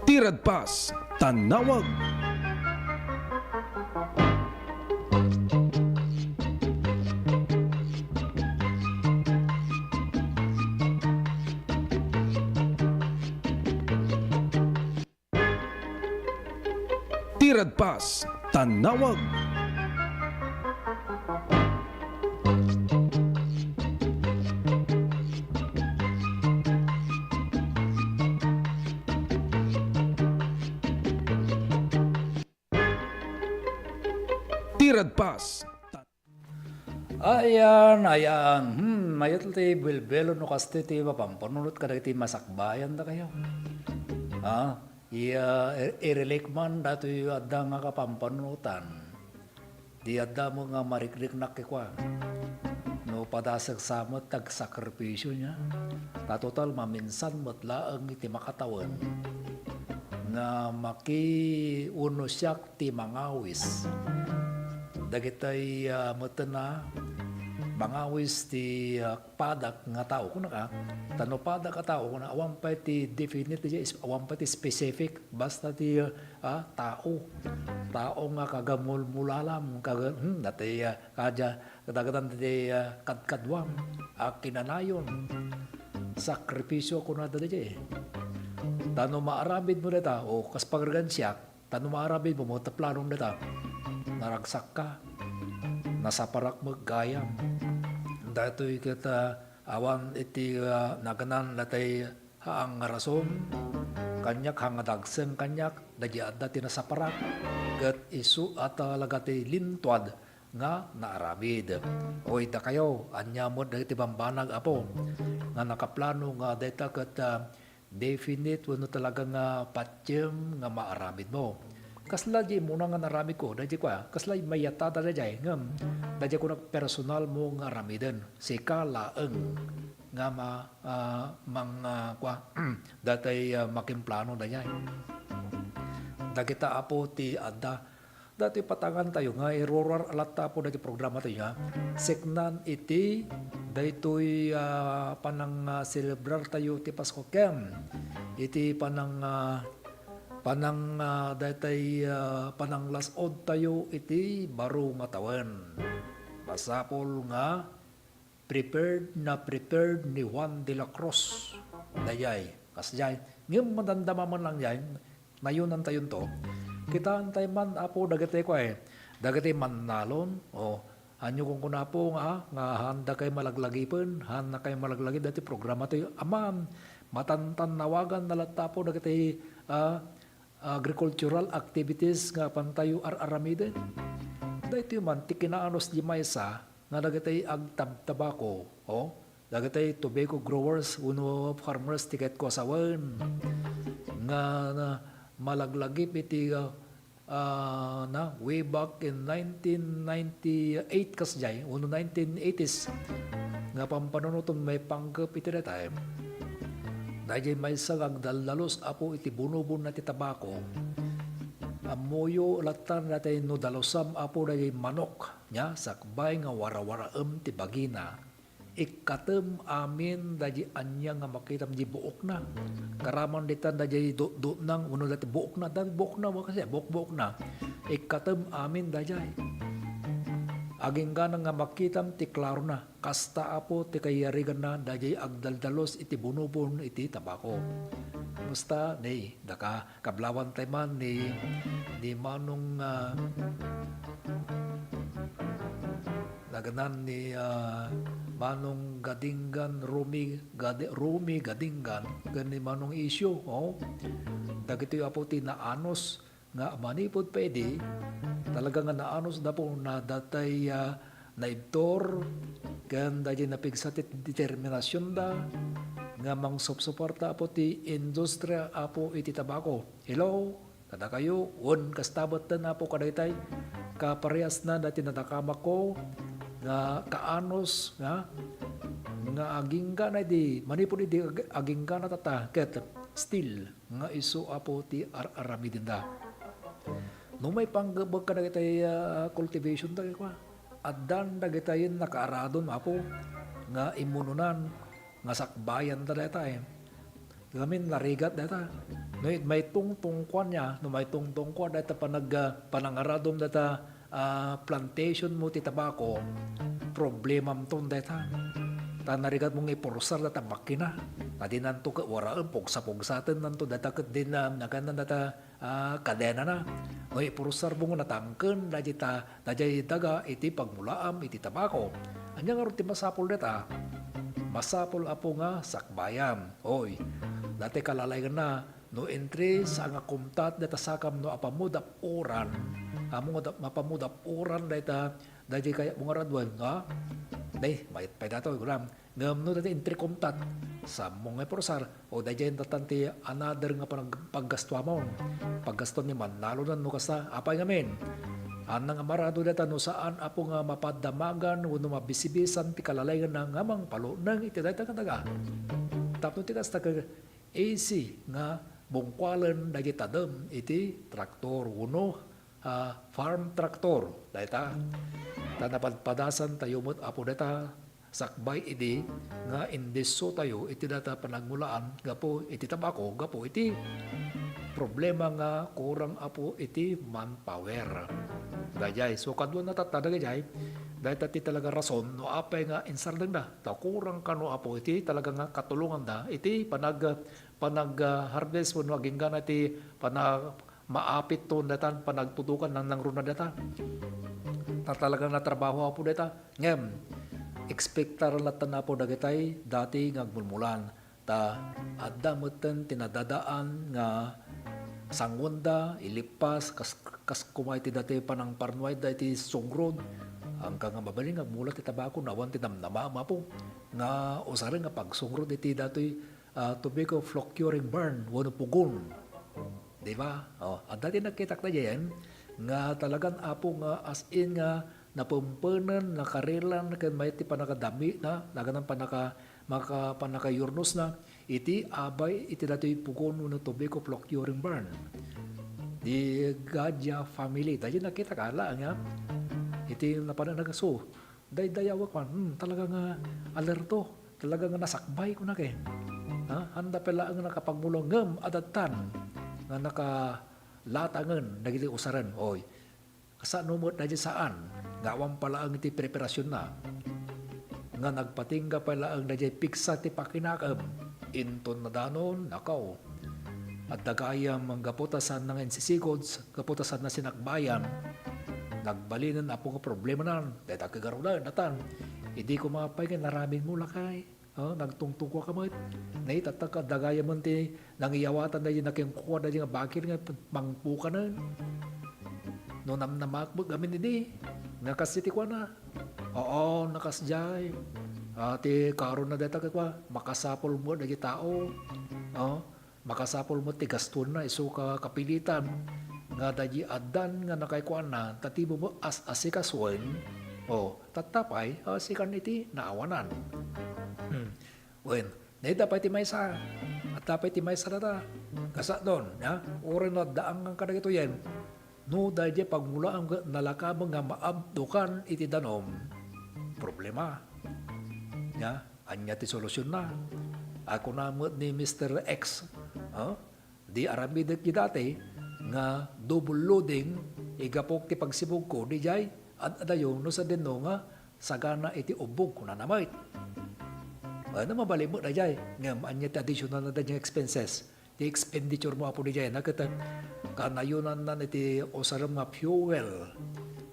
Ti Radpas, Tanawag. Ti Radpas, Tanawag. Ti Radpas. Ayan, ayan. Hmm, mayat ti bilbil no kasta ti mapampanunotak kadagiti masakbayan dakayo. Ha? Iya, i-, i-relate man datoy adda nga kapampanunotan. Di adda mo nga mariknaknak kua. No padasek sa met ti agsakripisio nia. Ta total, maminsan met laeng iti makatawen nga makiunusiak ti mangawis. Dagitay, ah, metten a pangawis ti, ah, padak nga tao, kunaka, ta no padak a tao, kuna, awan pay ti definite, awan pay ti specific, basta ti, ah, tao. Tao nga kagamulmulalam, kaga-, hmm, dati, ah, kadia, kadagatan ti, ah, kadkaduam, a kinanayon, sakripisyo, kuna daydiay. Ta no maaramid mo dayta, o kas pagarigan siak, ta no maaramid mo, ta planom dayta, naragsakka, nasaparak met gayam. Daytoy ket, ah, awan iti, ah, naganan daytoy haang nga rason, kaniak haang nga dagseng kaniak, daydiay adda ti nasaparak, ket isu a talaga ti lintuad nga naaramid. Oy, dakayo, ania met dagiti bambanag, Apo, nga nakaplano nga dayta ket, ah, definite wenno talaga nga patiem nga maaramidmo? Kasla di immuna nga naaramidko, daydiay kua, kasla mayatada daydiay, ngem daydiay kunak personalmo nga aramiden, sika laeng nga ma-, ah, mang-, ah, kua, daytoy, ah, makimplano daydiay. Dagita, Apo, ti adda. Daytoy patangantayo nga irurar latta, Apo, daytoy programatayo nga siknan iti daytoy, ah, panang, ah, selebrartayo ti Pasko ken iti panang, ah, panang, ah, daytoy, ah, pananglas-odtayo iti baro nga tawen. Masapul nga prepared na prepared ni Juan de la Cruz. Dayay, kasjay. Ngem madamdama man lang jay, nayonantayonto. Kitaentay man, Apo, dagiti kua, eh, dagiti mannalon, o, ania kunkuna, Apo, nga, nga haandakay malaglagipen, haannakay malaglagip dati programatayo. Aman, matantannawagan na latta, Apo, dagiti, ah, agricultural activities nga pantayo ar-aramiden. Daytoy man ti kinaanus di maysa nga dagiti agtabtabako, o, dagiti tobacco growers wenno farmers ti ket kua sawen nga na-, malaglagip iti, ah, ah, na, way back in nineteen ninety-eight kasjay, wenno nineteen eighties, nga pampanunoten maipanggep iti daytay. Daydiay maysa nga agdaldalus, Apo, iti bunobonna ti tabako. Ammoyo latta daytoy no dalusam, Apo, daydiay manok, nia, sakbay nga warawaraem ti bagina. Ikkatem amin daydiay ania nga makitam di buokna. Karaman ditan daydiay dutdutnang wenno daytoy buokna, daytoy buokna, wa kasi, buok-buokna. Ikkatem amin daydiay. Aginggana nga makitam ti klarona. Kasta, Apo, ti kayariganna daydiay agdaldalus iti bunobon iti tabako. Kumusta, ni, daka, kablawantay man ni, ni Manong, ah, naganan ni, ah, Manong Gadinggan, Romy Gadi-, Romy Gadinggan, ken ni Manong Isyo, o. Dagitoy, Apo, ti naanus nga manipud pay idi, talaga nga naanusda, Apo, na datay, ah, naibtur, ken daydiay napigsa ti determinasionda nga mangsupsuporta, Apo, ti industria, Apo, iti tabako. Hello, kadakayo, wen kasta metten, Apo, kadaytay, kaparehasna daytoy nadakamakko nga kaanus nga, nga aginggana idi, manipud idi ag-, aginggana tatta, ket still, nga isu, Apo, ti ar-aramidenda. No maipanggepek kadagitay, ah, cultivation, dagiti kua, addan dagitayen nakaaradon, Apo, nga immunonan nga sakbayanda daytay. Ngamin narigat dayta. No it-, maitungtungkuan nia, no maitungtungkuan dayta panag-, ah, panangaradom dayta, ah, plantation mo ti tabako, problemam ton dayta. Ta narigat mo nga ipursar dayta makina. Ta dinanto ket waraen, pugsa-pugsaten nanto dayta ket din, ah, naganan dayta, ah, kadenana. No ipursar mo nga natangken dayta, daydiay daga iti pagmulaam iti tabako. Ania ngarud ti masapul dayta? Masapul, Apo, nga sakbayam. Oy, dayta kalalayenna, no entry sa nga kumtat dayta sakam no apamudap uran, amo nga da-, mapamudap uran dayta, daydiay kayatmo nga araduen, ha? Nay, mayat pay daytoy, kunam. Ngem no dayta entry kumtat, saanmo nga ipursar, o daydiay datan ti another nga panag-, paggastuamon. Paggastuan ni mannalon no kasta, apay ngamin? Ania nga marado dayta no saan, Apo, nga mapadamagan wenno mabisibisan ti kalalayenna nga mangpaluneng iti dayta nga daga. Tapno ti kasta, ket easy nga bungkualen dagiti tadem iti traktor wenno ah, farm tractor dayta. Ta napadpadasan tayo met, Apo, dayta sakbay idi nga indisso tayo iti dayta panagmulaan gapu iti tabako, gapu iti problema nga kurang, Apo, iti manpower. Dayjay, so, kaduana tatta dagijay, dayta ti talaga rason no apay nga insardengda. Ta kurang kano, Apo, iti talaga nga katulonganda iti panag-, panag-, ah, harvest wenno agingga na ti pana-, maapit ton daytan panagtutukan nang nangruna dayta. Ta talaga nga trabaho, Apo, dayta. Ngem, ekspektar latta, Apo, dagitay dati nga agmulmulaan. Ta adda metten ti nadadaan nga sanguenda, ilippas, kas, kas kuma iti dati panangparnuayda iti sungrod. Angka nga mabalin nga agmula ti tabako, no awan ti namnamaem, Apo, nga usaren nga pagsungrod iti datoy, ah, tobacco procuring barn wenno pugon. Di ba? Oh, adda ti nakitak daydiay nga talagan, Apo, nga as in nga napempenen, nakarilan ken mayat ti pannakadamina, naganna pannaka-, maka-, pannakayurnosna iti abay iti datoy pugon wenno tobacco procuring barn. Di Gadja family. Daydiay nakitak laeng nga iti napanan nagasu. Daydayawek man, hmm, talaga nga alerto, talaga nga nasakbay, kunak. Ha? Anda pay laeng nakapagmula ngem adda metten nga nakalatangen dagiti usaren. Oy, kasano met daydiay saan nga awan pay laeng iti preparasionna, nga nagpatingga pay laeng daydiay pigsa ti pakinakem, inton nadanon, nakaw. Adda gayam gapu ta saanna nga insisigud, gapu ta saanna sinakbayan. Nagbalinen, Apo, nga problemanan, dayta ket garuden, natan. Idi kuma pay nga inaramidmo, lakay, ah, nagtungtungkuaka met. Naitatta, adda gayamen ti nangiyawatan daydiay nakinkua daydiay nga bakil nga mangpukanen. No namnamaek met gamin idi, nga kas iti kuana, oo, nakasdiay. Ah, ti karonna dayta ket kua, makasapul met dagiti tao. Oh, makasapul met ti gastuenna isu ka kapilitan nga daydi addan nga nakaikuanna, ta ti bubo as-asikasuen, o, tatta pay, ah, sikan iti naawanan. Hmm. Wen, naita pay ti maysa. Adda pay ti maysa data. Kasadon, ya? Uray no addaangan kadagitoyen, no daydi pagmulaam ket nalakaben nga maabdukan iti danum, problema. Ya? Ania ti solutionna? A, kuna met ni Mister X, ha? Di aramidek idi dati nga double loading, igapok ti pagsibugko, diay ad-adayo no sadino nga sagana iti ubbog, kunana met. Wen, mabalin met daydiay, ngem ania ti additional na daydiay expenses? Ti expenditure mo, Apo, diay, na ket kanayonannan iti usarem nga fuel,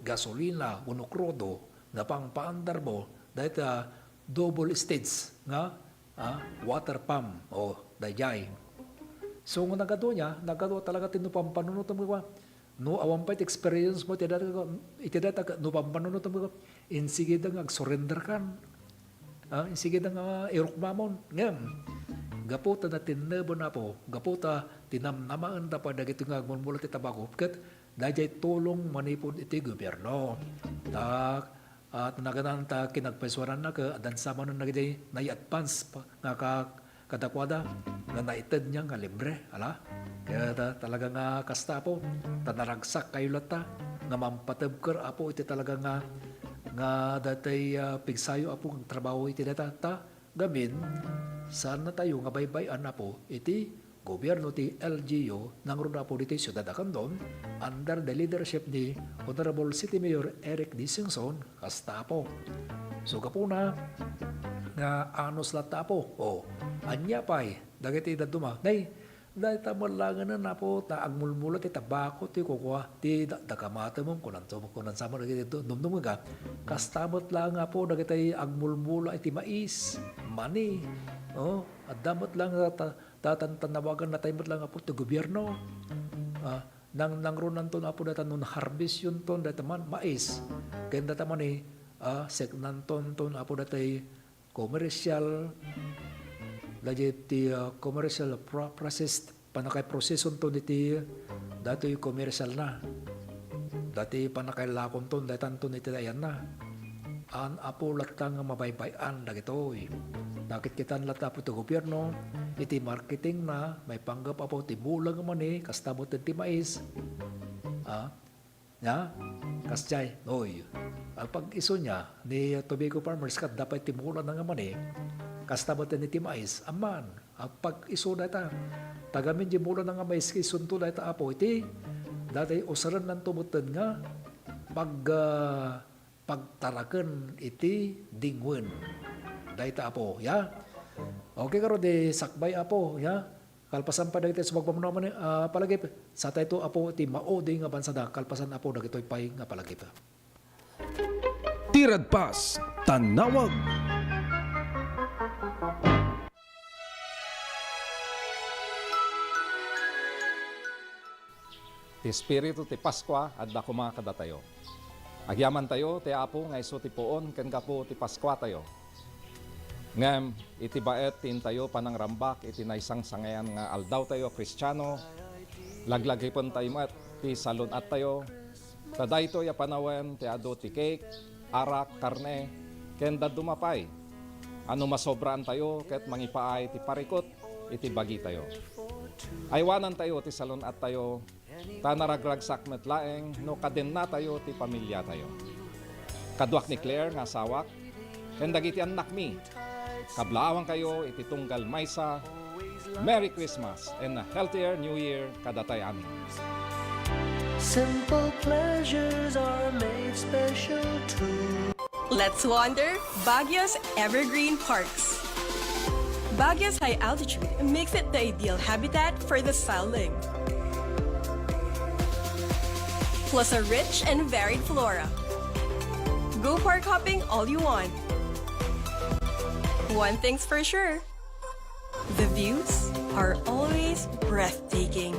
gasolina, wenno krudo, nga pangpaandar mo, dayta double stage nga, ah, water pump, o, daydiay. So, nga nagadu nia, nagadu talaga ti no pampanunotem nga, no awan pay ti experience mo, iti dayta, iti dayta, no pampanunotem nga, insigida nga agsurrenderkan. Ah, insigida nga irukmamon. Ngem, gapu ta natinneben, Apo, gapu ta tinamnamaenda pay dagiti nga agmulmula ti tabako, ket daydiay tulong manipud iti gobierno. Ta, ah, naganan ta kinagpaysuananna ket addan sa manen dagiti nai-advance pa, nga ka-, kadakuada nga naited nia nga libre, ala? Ket, ah, talaga nga kasta, Apo, ta naragsak kayo latta nga mampatebker, Apo, iti talaga nga, nga datay, ah, pigsayo, Apo, nga trabaho iti data. Ta, gamin, saanna tayo nga baybay-an, Apo, iti gobierno ti L G U, nangruna, Apo, ditoy siudad a Candon, under the leadership ni Honorable City Mayor Eric Distingson, kasta, Apo. So, gapuna nga anus latta, Apo. O, ania pay dagiti dadduma? Nay, dayta met laengen, Apo, ta agmulmula ti tabako ti kukua, ti da-, dakdakamatem, kunan-, kunan sa met dagiti du-, dumdumngeg, a. Kasta met laeng, Apo, dagiti agmulmula iti mais, mani. O, adda met laeng ta-, ta-, tan-, tanawagan natay met laeng, Apo, ti gobierno. A, nang-, nangrunanton, Apo, dayta no harvestionton dayta man-, mais. Ken dayta mani, a, seknanton ton, Apo, daytay commercial, dayjay ti, ah, commercial pro-, process, pannakaiprosesonton iti datoy commercialna. Datoy pannakailakonton, daytanton iti ayanna. An, Apo, latta nga mabaybay-an dagitoy. Nakitkitan latta, Apo, ti gobierno iti marketingna, maipanggep, Apo, ti bulang mani, kasta met ti mais. Ah, Ya? Kasdiay, oy. Agpag-isu nia, ni Tobago Farmers, ket adda pay ti mulana nga mani, kasta met iti mais, amman, agpag-isu dayta. Tagamin di mulana nga mais, isunto dayta, Apo, iti, dayta usarennanto metten nga pag-, ah, pagtaraken iti dingwen. Dayta, Apo, ya? Okay, karo, di sakbay, Apo, ya? Kalpasan pay dagiti sumagmamano a mani-, a palagip, satayto, Apo, ti maudi nga bansada. Kalpasan, Apo, dagitoy pay nga palagip. Ti Radpas, Tanawag. Ti espiritu ti Paskua adda koma kadatayo. Agyamantayo ti Apo nga isu ti puon ken gapu ti Paskuatayo. Ngem iti baet ti intayo panangrambak iti naisangsangayan nga aldawtayo a Kristiano, laglagipentayo met ti salun-attayo, ta daytoy a panawen ti adu ti cake, arak, karne, ken dadduma pay a no masobraantayo ket mangipaay ti parikut iti bagitayo. Aywanantayo ti salun-attayo, ta naragragsak met laeng no kadennatayo ti pamiliatayo. Kaduak ni Claire nga asawak, ken dagiti annakmi, kablaawankayo iti tunggal maysa. Merry Christmas and a healthier New Year kadatayo amin. Simple pleasures are made special too. Let's wander Baguio's evergreen parks. Baguio's high altitude makes it the ideal habitat for the silent, plus a rich and varied flora. Go park hopping all you want. One thing's for sure, the views are always breathtaking.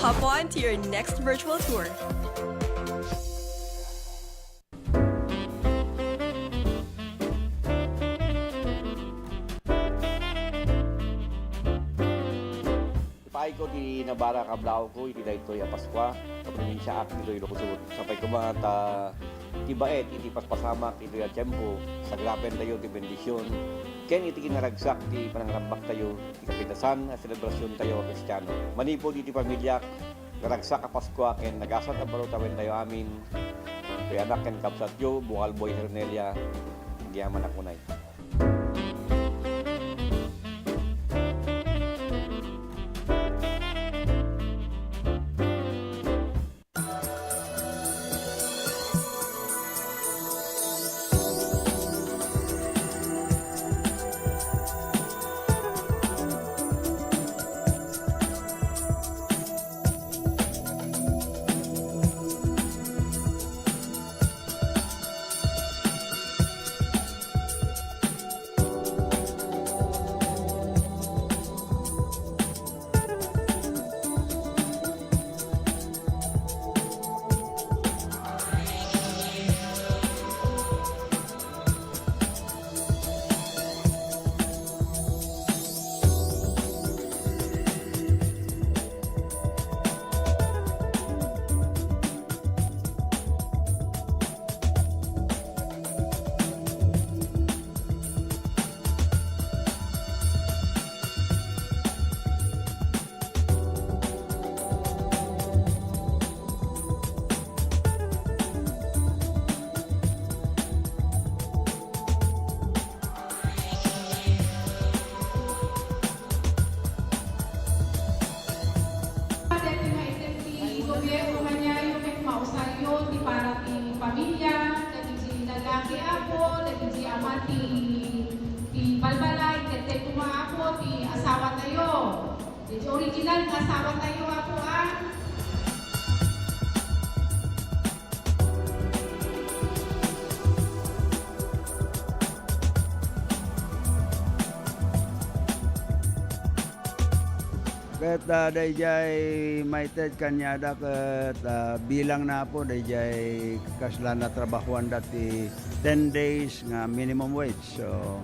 Hop on to your next virtual tour. Ipaayko ti nabara a kablaaw ko iti daytoy a Paskua, a probinsiaak ditoy Ilocos Sur. Sapay koma ta ti baet iti paspasamak itoy a tiempo, sagrapentayo ti bendision, ken iti kinaragsak ti panangrambaktayo iti kapitasan a selebrasiontayo a Kristiano. Manipud iti pamiliak, naragsak a Paskua ken nagasat a baro tawentayo amin, toy anak ken kabsatyo, Bukalboy Hernelia, agyamanak unay. Deti nga item ti gobierno nga niayo ket mausaryo ti para ti pamilya, dagiti lalaki, Apo, dagiti ama ti, ti balbalay, ket deti koma, Apo, ti asawatayo. Deti original nga asawatayo, Apo, a. Ket, ah, daydiay maited kaniada ket, ah, bilangna, Apo, daydiay kasla natrabahoanda ti ten days nga minimum wage. So,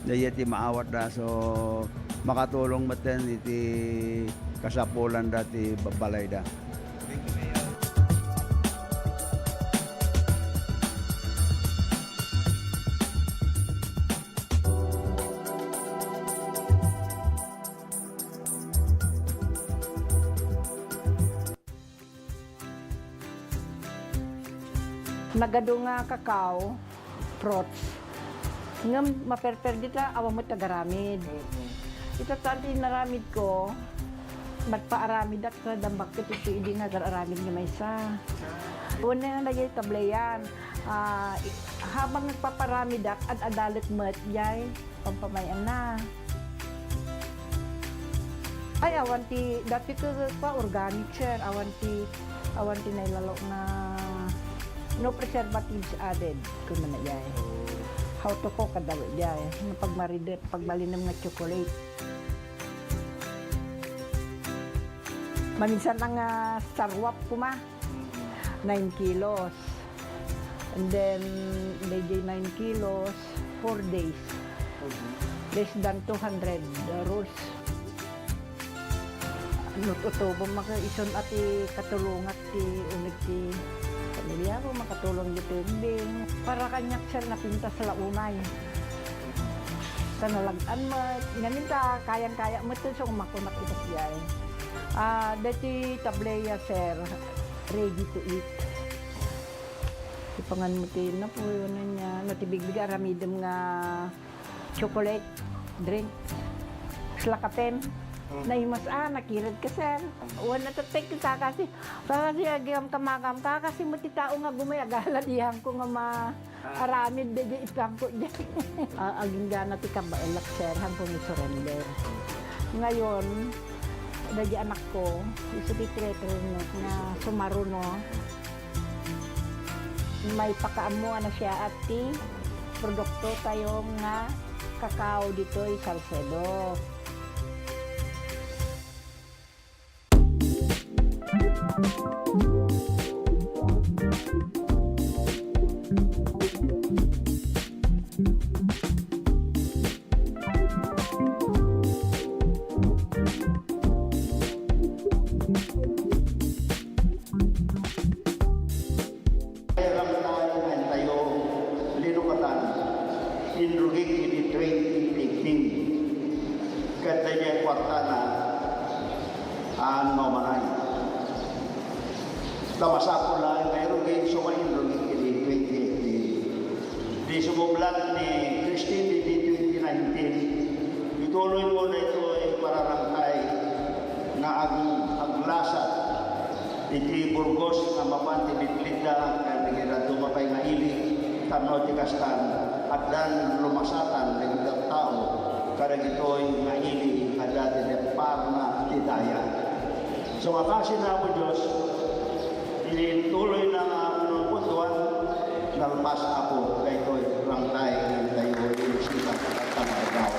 daydiay ti maawatda. So, makatulong metten iti kasapulanda ti ba-, balayda. Nagadu nga cacao, fruits. Ngem maperper dita, awan met agaramid. Mm-mm. Ita ta ti inaramidko, nagpaaramidak sa dambak ket iti idi nga agar-aramid nga maysa. Ah. Wen nga dagiti tableyan, ah, i-, habang nagpaparamidak, ad-adalek met, jay. Pampamayan na. Ay, awan ti, dati ko pa organic, sir. Awan ti, awan ti nailalo nga no preservatives added, kun man jay. How to cook, kada jay. No pagmarinate, pagbalinem nga chocolate. Maminsan nga sarwap kuma. Mm. Nine kilos. And then, daydiay nine kilos, four days. Mhm. Less than two hundred rolls. Nututubong maka isun a ti katulongak ti uneg ti pamilya ko, makatulong ditoy ubbing. Para kaniak, sir, napintas la unay. Ta nalag-an met. Ngamin ta, kayang-kaya met, so, makunak ita siya, eh. Ah, deti tableya, sir, ready to eat. Ipangan mo ti napuyo na niya. No, ti bigbig aramidem nga chocolate drink. Kasla kapem. Mm. Naimas, ah, nakired ka, sir. Wen, natatek ka kasi. Kasi agam kamakam ka kasi mo ti tao nga gumay agala dihan ko nga ma-, Ah. Aramid dagiti ipangko diay. Ah, agingga na ti kabaelak, sir, haanko nga i-surrender. Ngayon, dagiti anakko, isu ti traitor no, nga sumaruno. Maipakaammo a nasayaat ti produktotayo nga kakao ditoy Salcedo. Ay, ramtayo nga intayo linukatan, inrugik idi twenty eighteen. Ket daydiay kuartana, aan maumanay. Ta masapul laeng nga irugik, so mainrugik idi twenty eighteen. Di sumublat ni Christine idi twenty nineteen, ituloy mo daytoy pararangkay nga ag-, aglasat iti Burgos nga mapan ti bitlidda ken dagiti dadduma pay nga ili, tapno ti kastan, addan lumasatan dagiti tattao kadagitoy nga ili nga adda ti depparna ti daya. So, nga kaasi ni Apo Dios, ituloy na nga puntuan, nalpas, Apo, daytoy, rangtay, nga tayo, inisita, at tamargaw.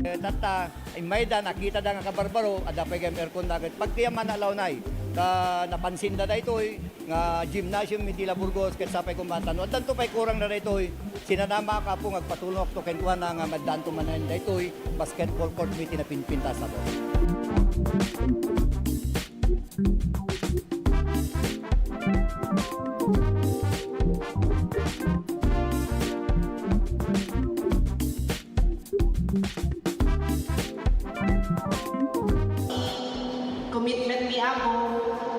Eh, tatta, immay da, nakitada nga kabarbaro, adda pay gayam aircon da, ket pagtiaman a lawnay. Ta napansinda daytoy nga gymnasium iti La Burgos, ket sapay koma ta no addanto pay kurangna daytoy, sinanamaak, Apo, nga agpatulongakto kenkuana nga addanto manen daytoy basketball court iti napinpintas, Apo. Commitment ni Apo,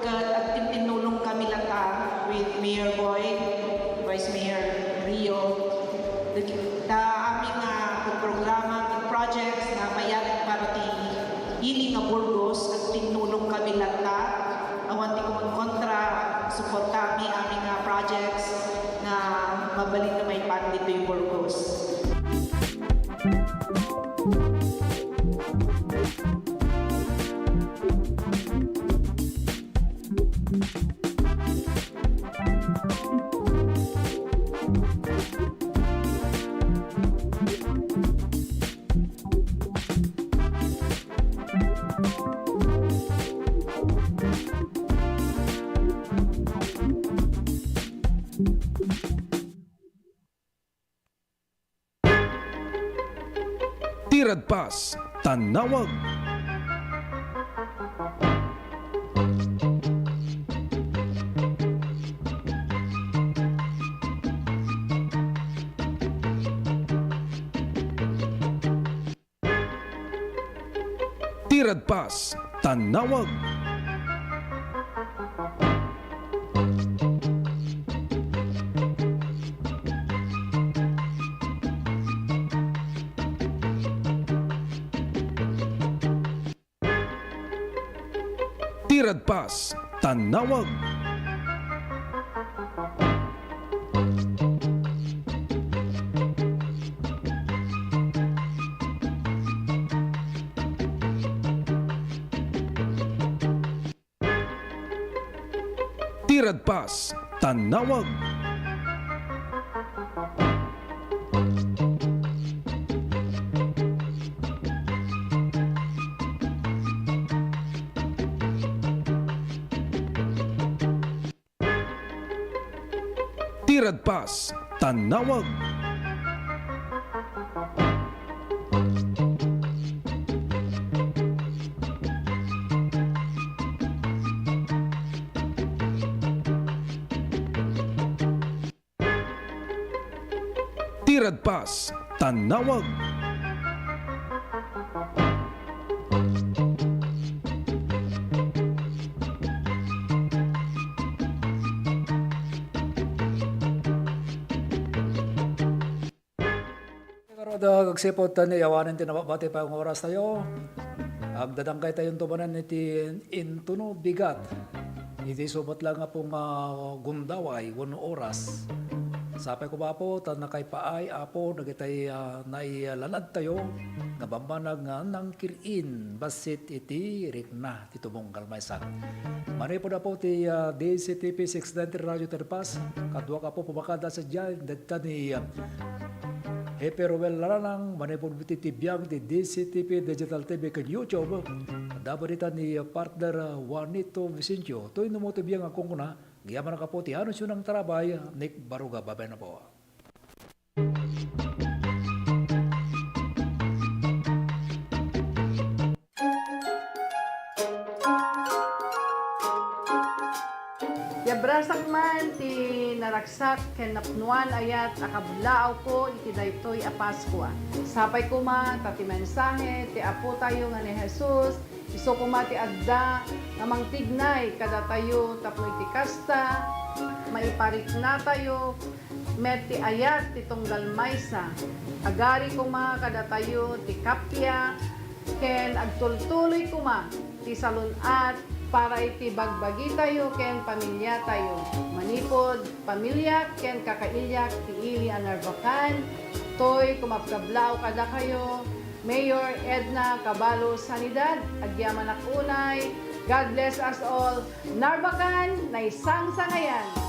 ket agtintinnulong kami latta with Mayor Boy, Vice Mayor Rio, ta amin nga programa, projects nga mayat para ti ili nga Burgos, agtinnulong kami latta. Awan ti kumonkontra, suporta mi amin nga projects nga mabalin nga maipan ditoy Burgos. Radpas, Tanawag. Ti Radpas, Tanawag. Ti Radpas, Tanawag. Ti Radpas, Tanawag. Ti Radpas, Tanawag. Ti Radpas, Tanawag. Ngarud, agsipud ta ni awanen ti nababati pay nga orastayo, agdadangkaytayon to manen iti intono bigat. Iti isu met laeng, Apo, nga gundaway wenno oras. Sapay koma, Apo, ta nakaipaay, Apo, dagitay, ah, nailanadtayo nga bambanag nga nangkir-in bassit iti rikna ti tumunggal maysa. Manipud, Apo, ti, ah, D Z T P six ninety Radio Terpas, kaduak, Apo, pumakada sadiay, dagita ni, ah, Jefe Ruel Laranang, manipud iti biag ti D Z T P Digital T V ken YouTube, kadua dita ni, ah, partner, ah, Juanito Vicencio. Toy no mo ti biag nga kunkuna, agyamanak, Apo, ti anunsio nang tarabay, Nick Baruga, babaen, Apo. Ti abrasak man ti naragsak ken napnoan a ayat a kablaawko iti daytoy a Paskua. Sapay koma ta ti mensahe ti Apotayo nga ni Jesus, isu koma ti adda nga mangtignay kadatayo tapno iti kasta, maipariknatayo met ti ayat ti tunggal maysa. Agari koma kadatayo ti kappia ken agtultuloy koma ti salun-at para iti bagbagitayo ken pamiliatayo. Manipud pamiliak ken kakailiak ti ili a Narvacan, toy kumabkablaaw kadakayo, Mayor Edna Caballo Sanidad, agyamanak unay. God bless us all. Narvacan, naisangsangayan!